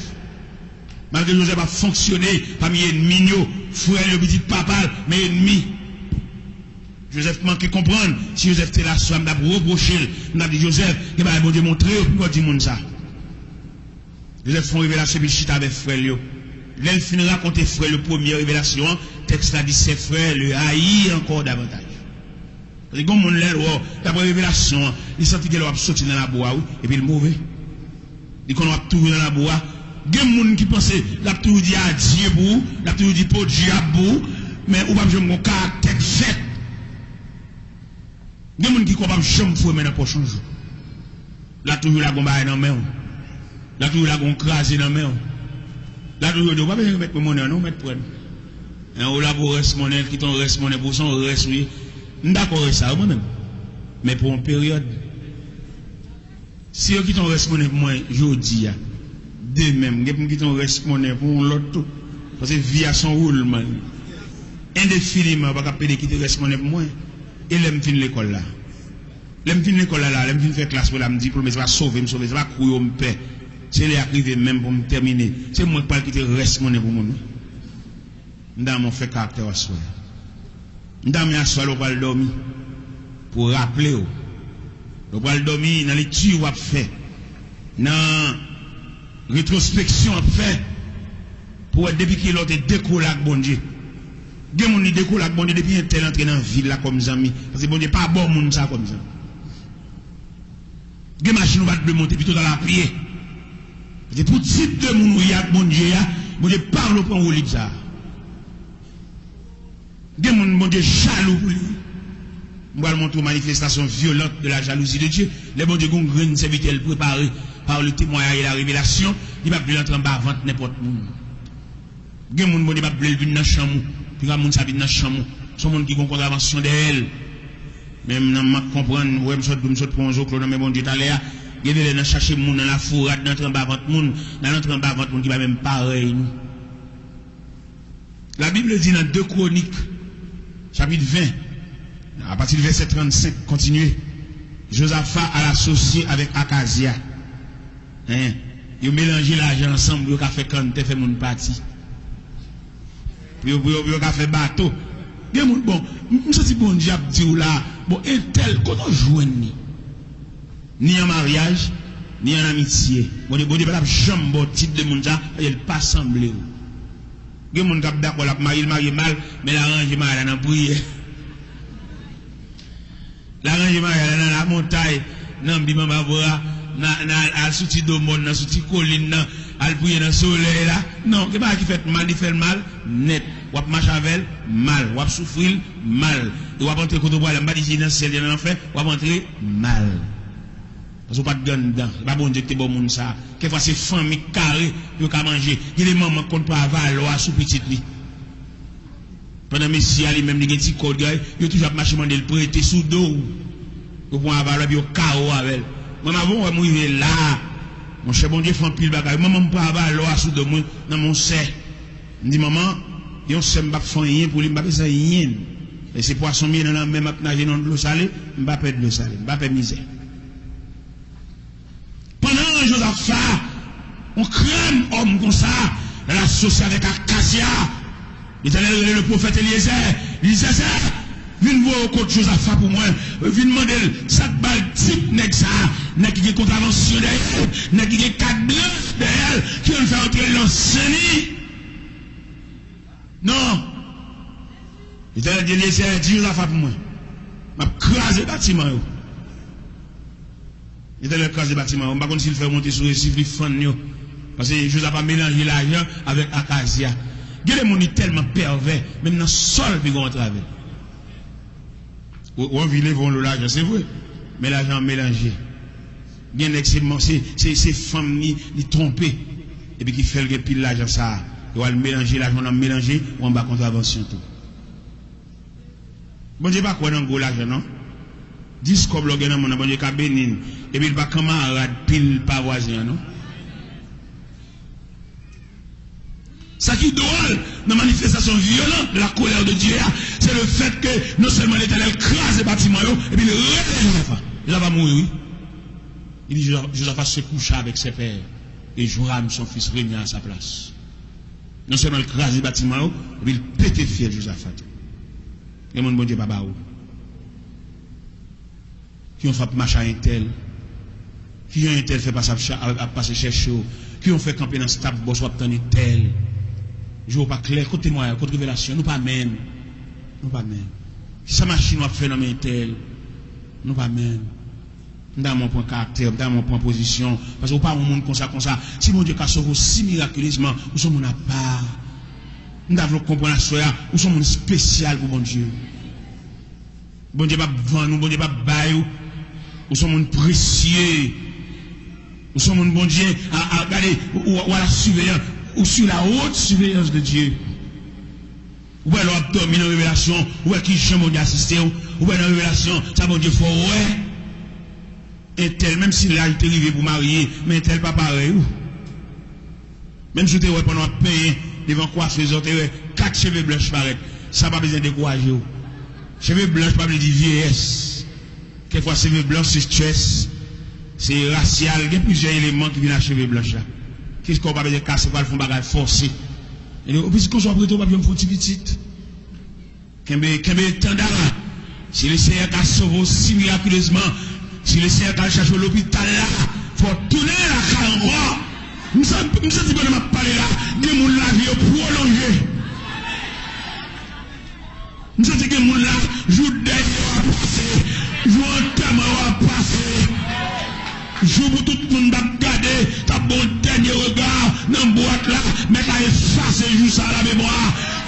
Malgre Joseph ap fonksyone pami ènmi l yo, frè l yo, pitit papa l, men ènmi. Joseph manke konprann. Si Joseph te la aswè a, m t ap repwoche l. M t ap di, Joseph, gen bagay Bondye montre w, poukisa w di moun sa? Joseph fè yon revelasyon epi l chita avèk frè l yo. Lè l fin rakonte frè l yo premye revelasyon an, tèks la di, ses frères le haïrent encore davantage. Paske gen moun lè l wè w, daprè revelasyon an, li santi gen lè w ap soti nan labou a, wi, epi l move. Li konn w ap toujou nan labou a. Gen moun ki panse l ap toujou di adye pou ou, l ap toujou di podyab pou ou, men ou p ap janm gen yon karaktè k fèt. Gen moun ki kwè w p ap janm foure men nan pòch yon jou. L a toujou lage yon bagay nan men w. L a toujou lage yon kraze nan men w. L a toujou di w, pa bezwen remèt mwen monnen an non, mèt pran. Hein, ou la pou rès monnen, kite yon rès monnen pou w, se yon rès ou ye. M dakò rès sa yo mwen menm. Men pou yon peryòd. Si yo kite yon rès monnen pou mwen jodi a, demen m gen pou m kite yon rès monnen pou yon lòt tou. Paske vi a se yon woulman. Endefiniman, yo pa ka pede kite rès monnen pou mwen. E lè m fin lekòl la? Lè m fin lekòl la, la, lè m fin fè klas mwen la, m diplome, se pa sove m sove, se pa kou yo m pè. Se lè a k rive menm pou m tèmine. Se mwen k pral kite rès monnen pou moun, wi. M ta renmen w fè karaktè w aswè a. M ta renmen aswè a lè w pral dòmi, pou w raple w. Lè w pral dòmi, nan lekti w ap fè, nan retwospeksyon w ap fè, pou w wè depi kilè w te dekole ak Bondye. Gen moun li dekole ak Bondye depi entèl antre nan vi l la kòm zanmi. Paske Bondye pa ba w moun sa kòm zanmi. Gen machin ou pa t dwe monte, pito w t al apye. Paske pou tip de moun ou ye ak Bondye a, Bondye pa vle w pran woulib sa a. Gen moun Bondye jalou pou li. M pral montre w manifestation violente de la jalousie de Dieu. Lè Bondye gen yon grenn sèvitè l prepare par le témoignage et la révélation, li p ap vle l antre anba vant nenpòt moun. Gen moun Bondye p ap vle l vin nan chanm ou. Piga moun sa vin nan chanm ou. Se yon moun ki gen yon kontravansyon dèyè l. Men nan mank konprann, ou wè m sot di w m sot pran yon zoklo nan men Bondye talè a. Gen de lè n al chache moun nan lafourad, n antre anba vant moun, n al antre anba vant moun ki pa menm parèy nou. La Bible dit dans deux Chroniques, chapitre vingt, à partir du verset trente-cinq, continuez. Josaphat al asosye avèk Akazya. Hein? Yo melanje lajan ansanm pou yo ka fè kanntè, fè moun pati. Pou yo, pou yo, pou yo ka fè bato. Gen moun, bon, m, m santi Bondye ap di w la, bon, entèl, kote w jwenn li? Ni an maryaj, ni an amitye. Bondye, Bondye pa t ap janm ba w tit de moun sa, paske l pa sanble w. Gen moun k ap dakò l ap marye, l marye mal, men l aranje maryaj la nan priyè. L aranje maryaj la nan lamontay, nan bib anba bra, nan, nan al sou ti do mòn nan, sou ti kolin nan, al priye nan solèy la. Non, gen bagay ki fèt mal, li fè l mal nèt. W ap mache avè l mal, w ap soufri l mal. E w ap antre kote w prale, m pa di si nan syèl, si nan lanfè, w ap antre mal. Paske w pa t gen anndan. Se pa Bondye ki te ba w moun sa a. Kèkfwa se fanmi k kare pou yo ka manje. Gen de manman k konn pran avalò a sou pitit li. Pandan mesye a li menm li gen ti kòb, yo toujou ap mache mande l prete sou do w. Yo pran avalò epi yo kare w avè l. Mwen, avan w wè m rive la a, monchè, Bondye fè anpil bagay. Manman m pran avalò a sou do mwen nan men yon sè. M di, manman, yon sè m p ap fè anyen pou li, m pa bezwen anyen. E se pwason m ye nan lanmè, m ap naje nan dlo sale, m pa pè dlo sale, m pa pè mizè. Pandan Jozafat, yon krèm òm konsa, l al asosye avèk Akazya. Letènèl rele le pwofèt Elyezè. Elyezè, vin voye w kot Jozafat pou mwen. Vin mande l sa k ba l tip nèg sa a. Nèg ki gen kontravansyon dèyè l, nèg ki gen kat blanch dèyè l, ki konn fè antre l nan seni. Non. Letènèl di Elyezè, di Jozafat pou mwen. M ap kraze batiman yo. Letènèl kraze batiman yo. M pa konn si l fè yo monte sou resif, li fann yo. Paske Jozafat melanje lajan avèk Akazya. Gen de moun li tèlman pèvè, menm nan sòl pi gon antrave. Ou, ou anvi leve yon lo lajan, se vre. Men lajan an melanje. Gen nèg se, se, se, se fanm li, li twonpe. Epi ki fè l gen pil lajan sa a. Yo al melanje, lajan w nan melanje, ou anba kontravansyon tou. Bondye pa kwè nan gwo lajan, non. Dis kòb lè w gen nan men w, Bondye ka beni l. Epi l pa kanmarad pil pa vwazen an, non. Sa ki dwòl nan manifestasyon vyolan de la colère de Dieu a, se le fèt ke non sèlman Letènèl kraze batiman yo, epi li rele Jozafa. Jozafa mouri, wi. Li di, Jozafa, Jozafa se coucha avec ses pères, et Joram, son fils, régna à sa place. Non sèlman l kraze batiman yo, epi l pete fyèl Jozafa tou. Gen moun Bondye pa ba ou. Ki yon fè ap mache a entèl? Ki yon entèl fè pase ap, cha- ap pase chèche w? Ki yon fè kanpe nan Stap Bòs w ap tann entèl? Je w pa klè, kot temwayaj, kot revelasyon? Nou pa menm. Nou pa menm. Kisa machin w ap fè nan men entèl? Nou pa menm. M ta renmen w pran karaktè, m ta renmen w pran pozisyon. Paske w pa yon moun konsa, konsa. Si Bondye ka sove w si mirakilezman, ou se yon moun apa. M ta vle w konprann aswè a, ou se yon moun espesyal pou Bondye. Bondye p ap vann ou, Bondye p ap bay ou. Ou se yon moun presye. Ou se yon moun Bondye a, a, gade, ou, ou, ou a la surveillance, ou sou la haute surveillance de Dieu. Ou wè lè w ap dòmi nan revelasyon, ou wè ki jan Bondye asiste w, ou wè nan revelasyon, sa Bondye fè w wè. Entèl, menm si laj te rive pou marye, men entèl pa parèy ou. Menm si w te wè pandan w ap penyen devan kwafez la, w te wè kat cheve blanch parèt, sa pa bezwen dekouraje w. Cheve blanch pa vle di vyeyès. Kèkfwa cheve blanch se stress, se rasyal, gen plizyè eleman ki vin ak cheve blanch la. Kèkfwa w pa bezwen kase pou al fè yon bagay fòse. E pitit konsa w ap rete, w p ap janm fè yon ti pitit. Kenbe, kenbe etanda. Si Lesenyè ka sove w si mirakilezman, si Lesenyè ka al chache w lopital la, fò w tounen lakay ankò. M san-, m santi pandan m ap pale la, gen moun lavi yo pwolonje. M santi gen moun la, jou dèy yo ap pase, jou antèman yo ap pase. Jou pou tout moun t ap gade, t ap ba w dènye rega nan bwat la, mèt la efase jou sa a nan memwa,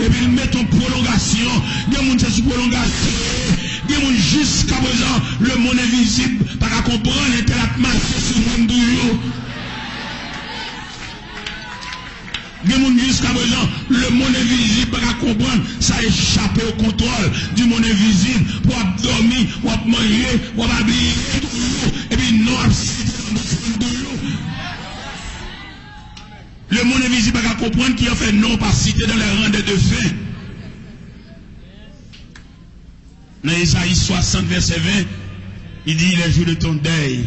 epi l mete yon pwolongasyon. Gen moun se sou pwolongasyon, gen moun jiskaprezan, lemonn envizib pa ka konprann entèl ap mache sou moun toujou. Gen moun jiskaprezan, lemonn envizib pa ka konprann sa echape o kontwòl di monn envizib, pou w ap dòmi, w ap manje, w ap abiye toujou, epi non w ap site nan bouch moun toujou. Lemonn envizib pa ka konprann ki an fè non w pa site dans les rangs des défunts. Nan Ezayi swasant vèsè ven, li di, les jours de ton deuil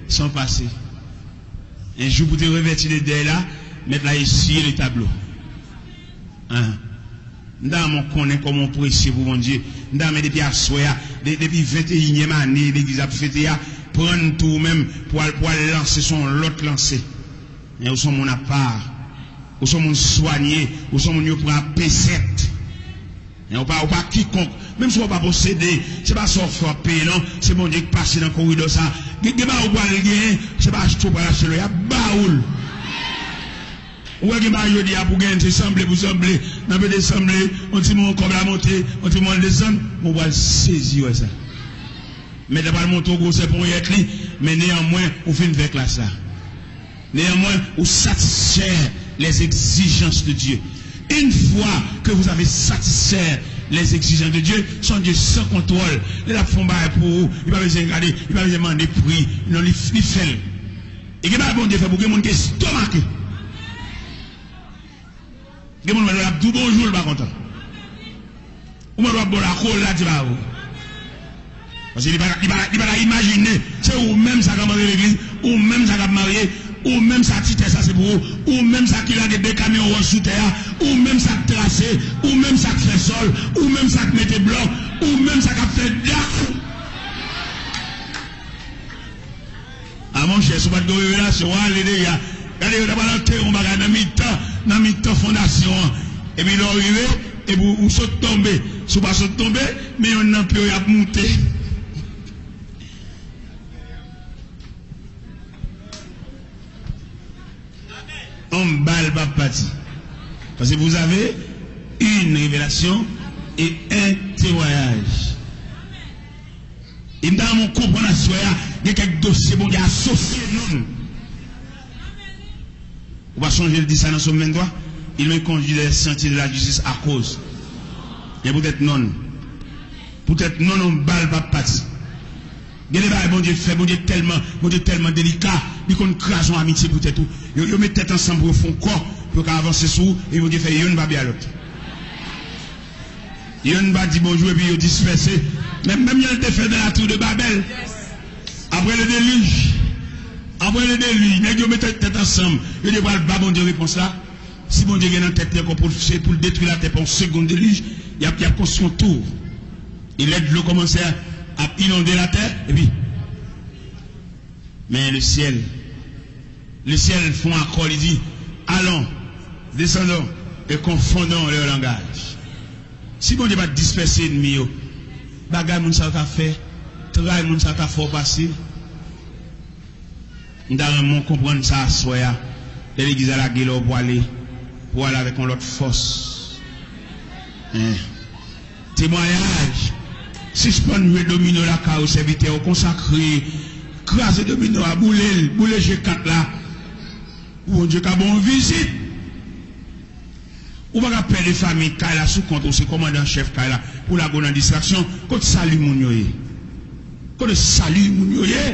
sont passés. Yon jou pou te revèti de dèy la, mèt la esye le tablo. An. M ta renmen w konnen kòman w presye pou Bondye. M ta renmen depi aswè a, de- depi venteyinyèm ane legliz ap fete a, pran n tou ou menm pou al, pou al lanse sou yon lòt lanse. Men ou se yon moun apa. Ou se yon moun swanye. Ou se yon moun yo pran ap pesèt. Men ou pa, ou pa kikonk. Menm si w pa posede, se pa sa w fè w ap peye non. Se Bondye ki pase nan koridò sa. Gen, gen bagay ou pral genyen, se pa achte w pral achte l, y ap ba ou l. Ou wè gen bagay jodi a pou genyen, se sanble pou sanble. Nan pete sanble, yon ti moun kòb la monte, yon ti moun desann, men ou pral sezi wè sa. Mèt la pral montre w gwosè ponyèt li, men neyanmwen, ou fin fè klas la. Néanmoins, ou satisfaire les exigences de Dieu. Une fois que vous avez satisfait les exigences de Dieu, son Dieu sans contrôle. Lè l ap fè yon bagay pou ou, li pa bezwen gade, li pa bezwen mande pri, non, li, li fè l. E gen bagay Bondye fè pou gen moun ki estomake. Gen moun wè lè l ap di w bonjou, l pa kontan. Ou mande w ap ba w lakolad, se pa vre. Paske li pa, li pa, li pa ta imajine, se ou menm sa k ap rantre legliz, ou menm sa k ap marye, ou menm sa ti tè sa se pou ou, ou menm sa ki lage de kamyon wòch sou tè a, ou menm sa k trase, ou menm sa k fè sòl, ou menm sa k mete blòk, ou menm sa k ap fè dak. A monchè, si w pa t gen revelasyon, w ale deja. Gade, yo ta pral antere yon bagay nan mitan, nan mitan fondasyon an. Epi lè w rive, epi w, ou sot tonbe. Si w pa sot tonbe, men yonn nan pye w y ap moute. Yon bal p ap pati. Paske vous avez Une révélation et un témoignage. E m ta renmen w konprann aswè a, gen kèk dosye Bondye asosye non l. Ou pa sonje l di sa nan Sòm venntwa? Il me conduit dans les sentiers de la justice à cause. Men poutèt non l. Poutèt non l, yon bal p ap pati. Gen de bagay Bondye fè, Bondye tèlman, Bondye tèlman delika, li konn kraze yon amitye poutèt ou. Yo, yo met tèt ansanm pou yo fè yon kò, pou yo ka avanse sou ou, e Bondye fè youn pa byen a lòt. Youn pa di bonjou epi yo dispèse. Menm, menm jan l te fè nan la tour de Babèl. Après le déluge, après le déluge, nèg yo met tèt ansanm, yo di pral ba Bondye repons la. Si Bondye gen nan tèt li ankò pou l, se pou l detwi latè pa yon segonn delij, y ap, y ap konstwi yon tou. E lè dlo kòmanse ap inonde latè, epi, men le ciel, le ciel fè yon akò, li di, allons, descendons et confondons leur langage. Si Bondye pa t dispèse ènmi yo, bagay moun sa yo ta fè, tray moun sa yo ta fè w pase. M ta renmen w konprann sa aswè a. Lè legliz la lage lè w pwale, pwale avèk yon lòt fòs. Hein. Temwayaj. Sispann jwe domino lakay ou, sèvitè, ou konsakre. Kraze domino a, boule l, boule je kat la. Pou Bondye ka ba w vizit. Ou pa ka pè de fanmi kay la sou kont ou, se kòmandan chèf kay la, pou lage w nan distraksyon. Kote sali moun yo ye? Kote sali moun yo ye?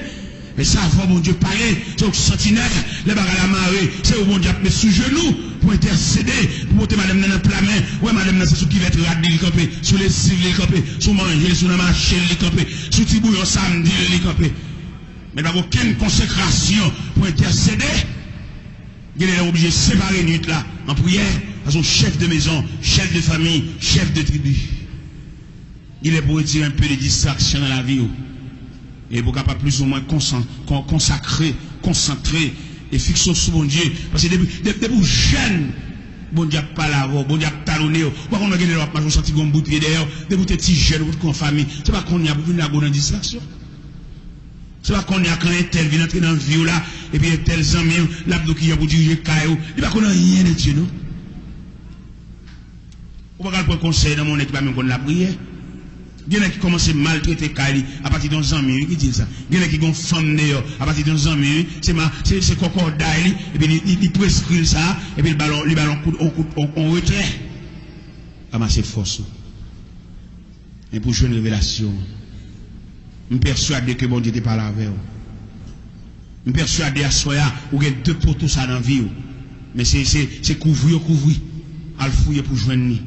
Men sa fò Bondye pale, se ou k santinèl. Lè bagay la mare, se ou Bondye ap met sou jenou pou entèsede, pou pote madanm nan nan pla men. Ou wè madanm nan se sou kivèt rad li li kanpe, sou lesiv li li kanpe, sou manje l, sou nan mache l li kanpe, sou ti bouyon samdi l li kanpe. Men l pa gen okenn konsekrasyon pou entèsede. Gen de lè w oblije separe nuit la an priyè, paske w chèf de mezon, chèf de fanmi, chèf de tribi. Il est pour retirer un peu de distraction dans la vie ou. E pou w kapab plis ou mwen konsan-, kon-, konsakre, konsantre, e fikse w sou Bondye. Paske depi, de-, depi w jèn, Bondye ap pale avè w, Bondye ap talone w. Ou pa konn gen lè w ap mache, w santi gen yon bout pye dèyè w. Depi w te ti jèn, ou te gen yon fanmi, se pa kounye a pou vin lage w nan distraksyon. Se pa kounye a kan entèl vin antre nan vi w la, epi entèl zanmi w, l ap di w kijan pou dirije kay ou. Li pa konn anyen de Dye, non. Ou pa ka al pran konsèy nan men yon nèg ki pa menm konn lapriyè. Gen nèg ki kòmanse maltrete kay li apati de yon zanmi, wi, ki di l sa. Gen nèg ki gen yon fanm deyò apati de yon zanmi, wi. Se ma-, se, se kòkòday li, epi li, li, li preskri l sa, epi li ba l, li ba l yon kout, yon kout, yon, yon retrè. Ranmase fòs ou. Men pou jwenn revelasyon an. M pèswade ke Bondye te pale avè w. M pèswade aswè a, ou gen de poto sa nan vi w. Men se, se, se kouvri yo kouvri. Al fouye pou jwenn li.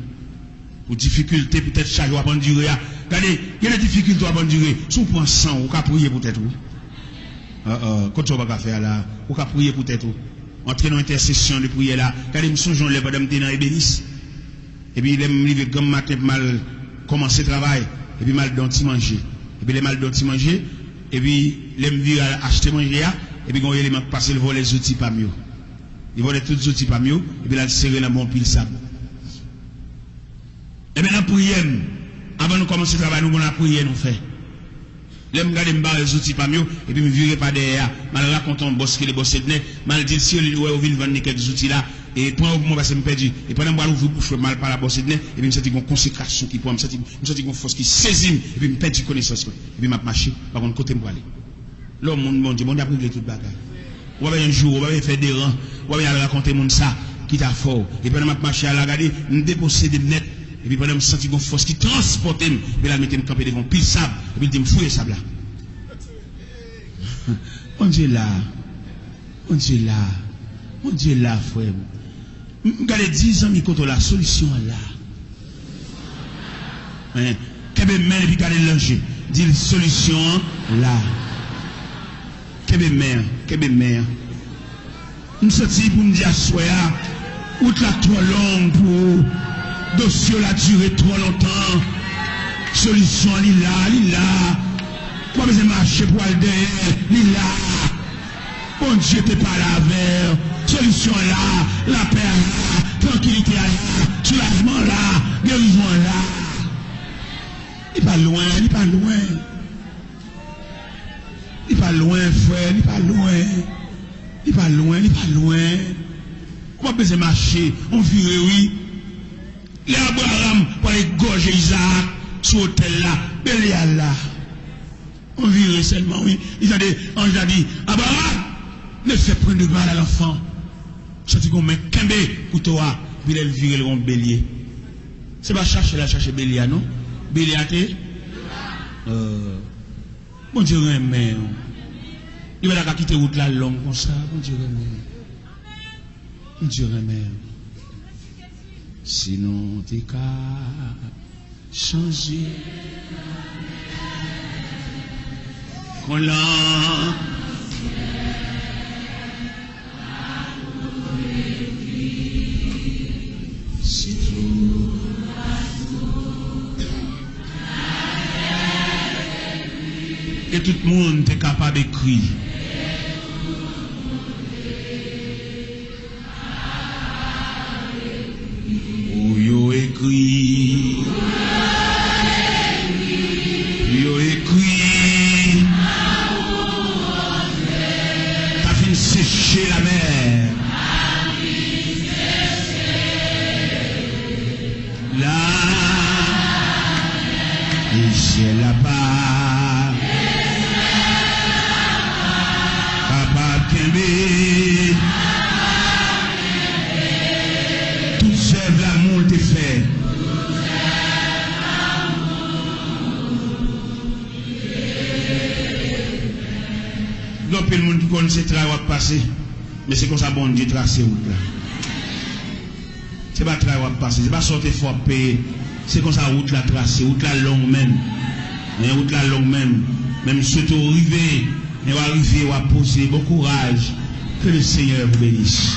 Pou difikilte, poutèt chaj w ap andire a. Gade, gen de difikilte w ap andire. Si w pran san w, ou ka priye pou tèt ou. Ah, ah, kote sa w pa ka fè a la? Ou ka priye pou tèt ou. Antre nan entèsesyon de priyè la. Gade, m sonje yon lè pandan m te nan ebenis. Epi lè m leve granm maten pou m al kòmanse travay, epi m al dan ti manje. Epi lè m al dan ti manje, epi lè m vire al achte manje a, epi gen yon eleman k pase, l vòlè zouti pa m yo. Li vòlè tout zouti pa m yo, epi l al sere l anba yon pil sab. Ebyen, nan priyè m, avan nou kòmanse travay, nou gen yon lapriyè nou fè. Lè m gade, m bare zouti pa m yo, epi m vire pa dèyè a, m al rakonte yon bòs ki rele bòs Ednè, m al di l, si w wè yo vin vann li kèk zouti la, e pran yo pou mwen, paske m pèdi. E pandan m pral ouvri bouch mwen, m al pale a bòs Ednè, epi m santi gen yon konsekrasyon ki pran m, m santi, m santi gen yon fòs ki sezi m, epi m pèdi konesans mwen, epi m ap mache, m pa konn kote m prale. Lè w moun Bondye, Bondye ap regle tout bagay. Ou pa bezwen joure, ou pa bezwen fè deran, ou pa bezwen al rakonte moun sa ki ta fè w. E pandan m ap mache a la, gade, m deposede m nèt. Epi pandan m santi gon fòs ki transpòte m, epi l al mete m kanpe devan yon pil sab, epi l di m, "Fouye sab la." Bondye la. Bondye la. Bondye la, frè m. M, m gade, di zanmi kote w la, solisyon an la. Hein? Kenbe men l epi gade l nan je. Di l, solisyon an la. Kenbe men an, kenbe men an. M santi pou m di aswè a, wout la twò long pou ou. Dosye w la dire twò lontan. Solisyon an, li la, li la. Ou pa bezwen mache pou al dèyè, li la. Bondye te pale avè w. Solisyon an la, lapè a la, trankilite a la, soulajman an la, gerizon an la. Li pa lwen, li pa lwen. Li pa lwen, frè, li pa lwen. Li pa lwen, li pa lwen. Ou pa bezwen mache, on vire, wi. Lè a Izaak sou otèl la, Belyal la. Yon vire sèlman, wi. Li tande anj la di, Abraram, ne fais point de mal à l'enfant. Santi gon men kenbe kouto a, epi lè l vire l gon belye. Se pa chache l al chache belye a, non. Belye a te. Euh, Bondye renmen w. Li pa ta ka kite wout la long konsa. Bondye renmen w. Bondye renmen w. Sinon, w te ka chanje. Kon lan. E tout moun te kapab ekri. Ou yo ekri. Yo ekri. Ta fin seche lamè. La, e syèl la pa kapab kenbe tout zèv lamou l te fè. Gen anpil moun ki konn se tray w ap pase, men se konsa Bondye trase wout la. Se pa tray w ap pase, se pa sa w te fè w ap peye. Se konsa wout la trase, wout la long menm. Men wout la long menm. Men m swete w rive, men w a rive, w a poze. Bon kouraj. Que le Seigneur vous bénisse.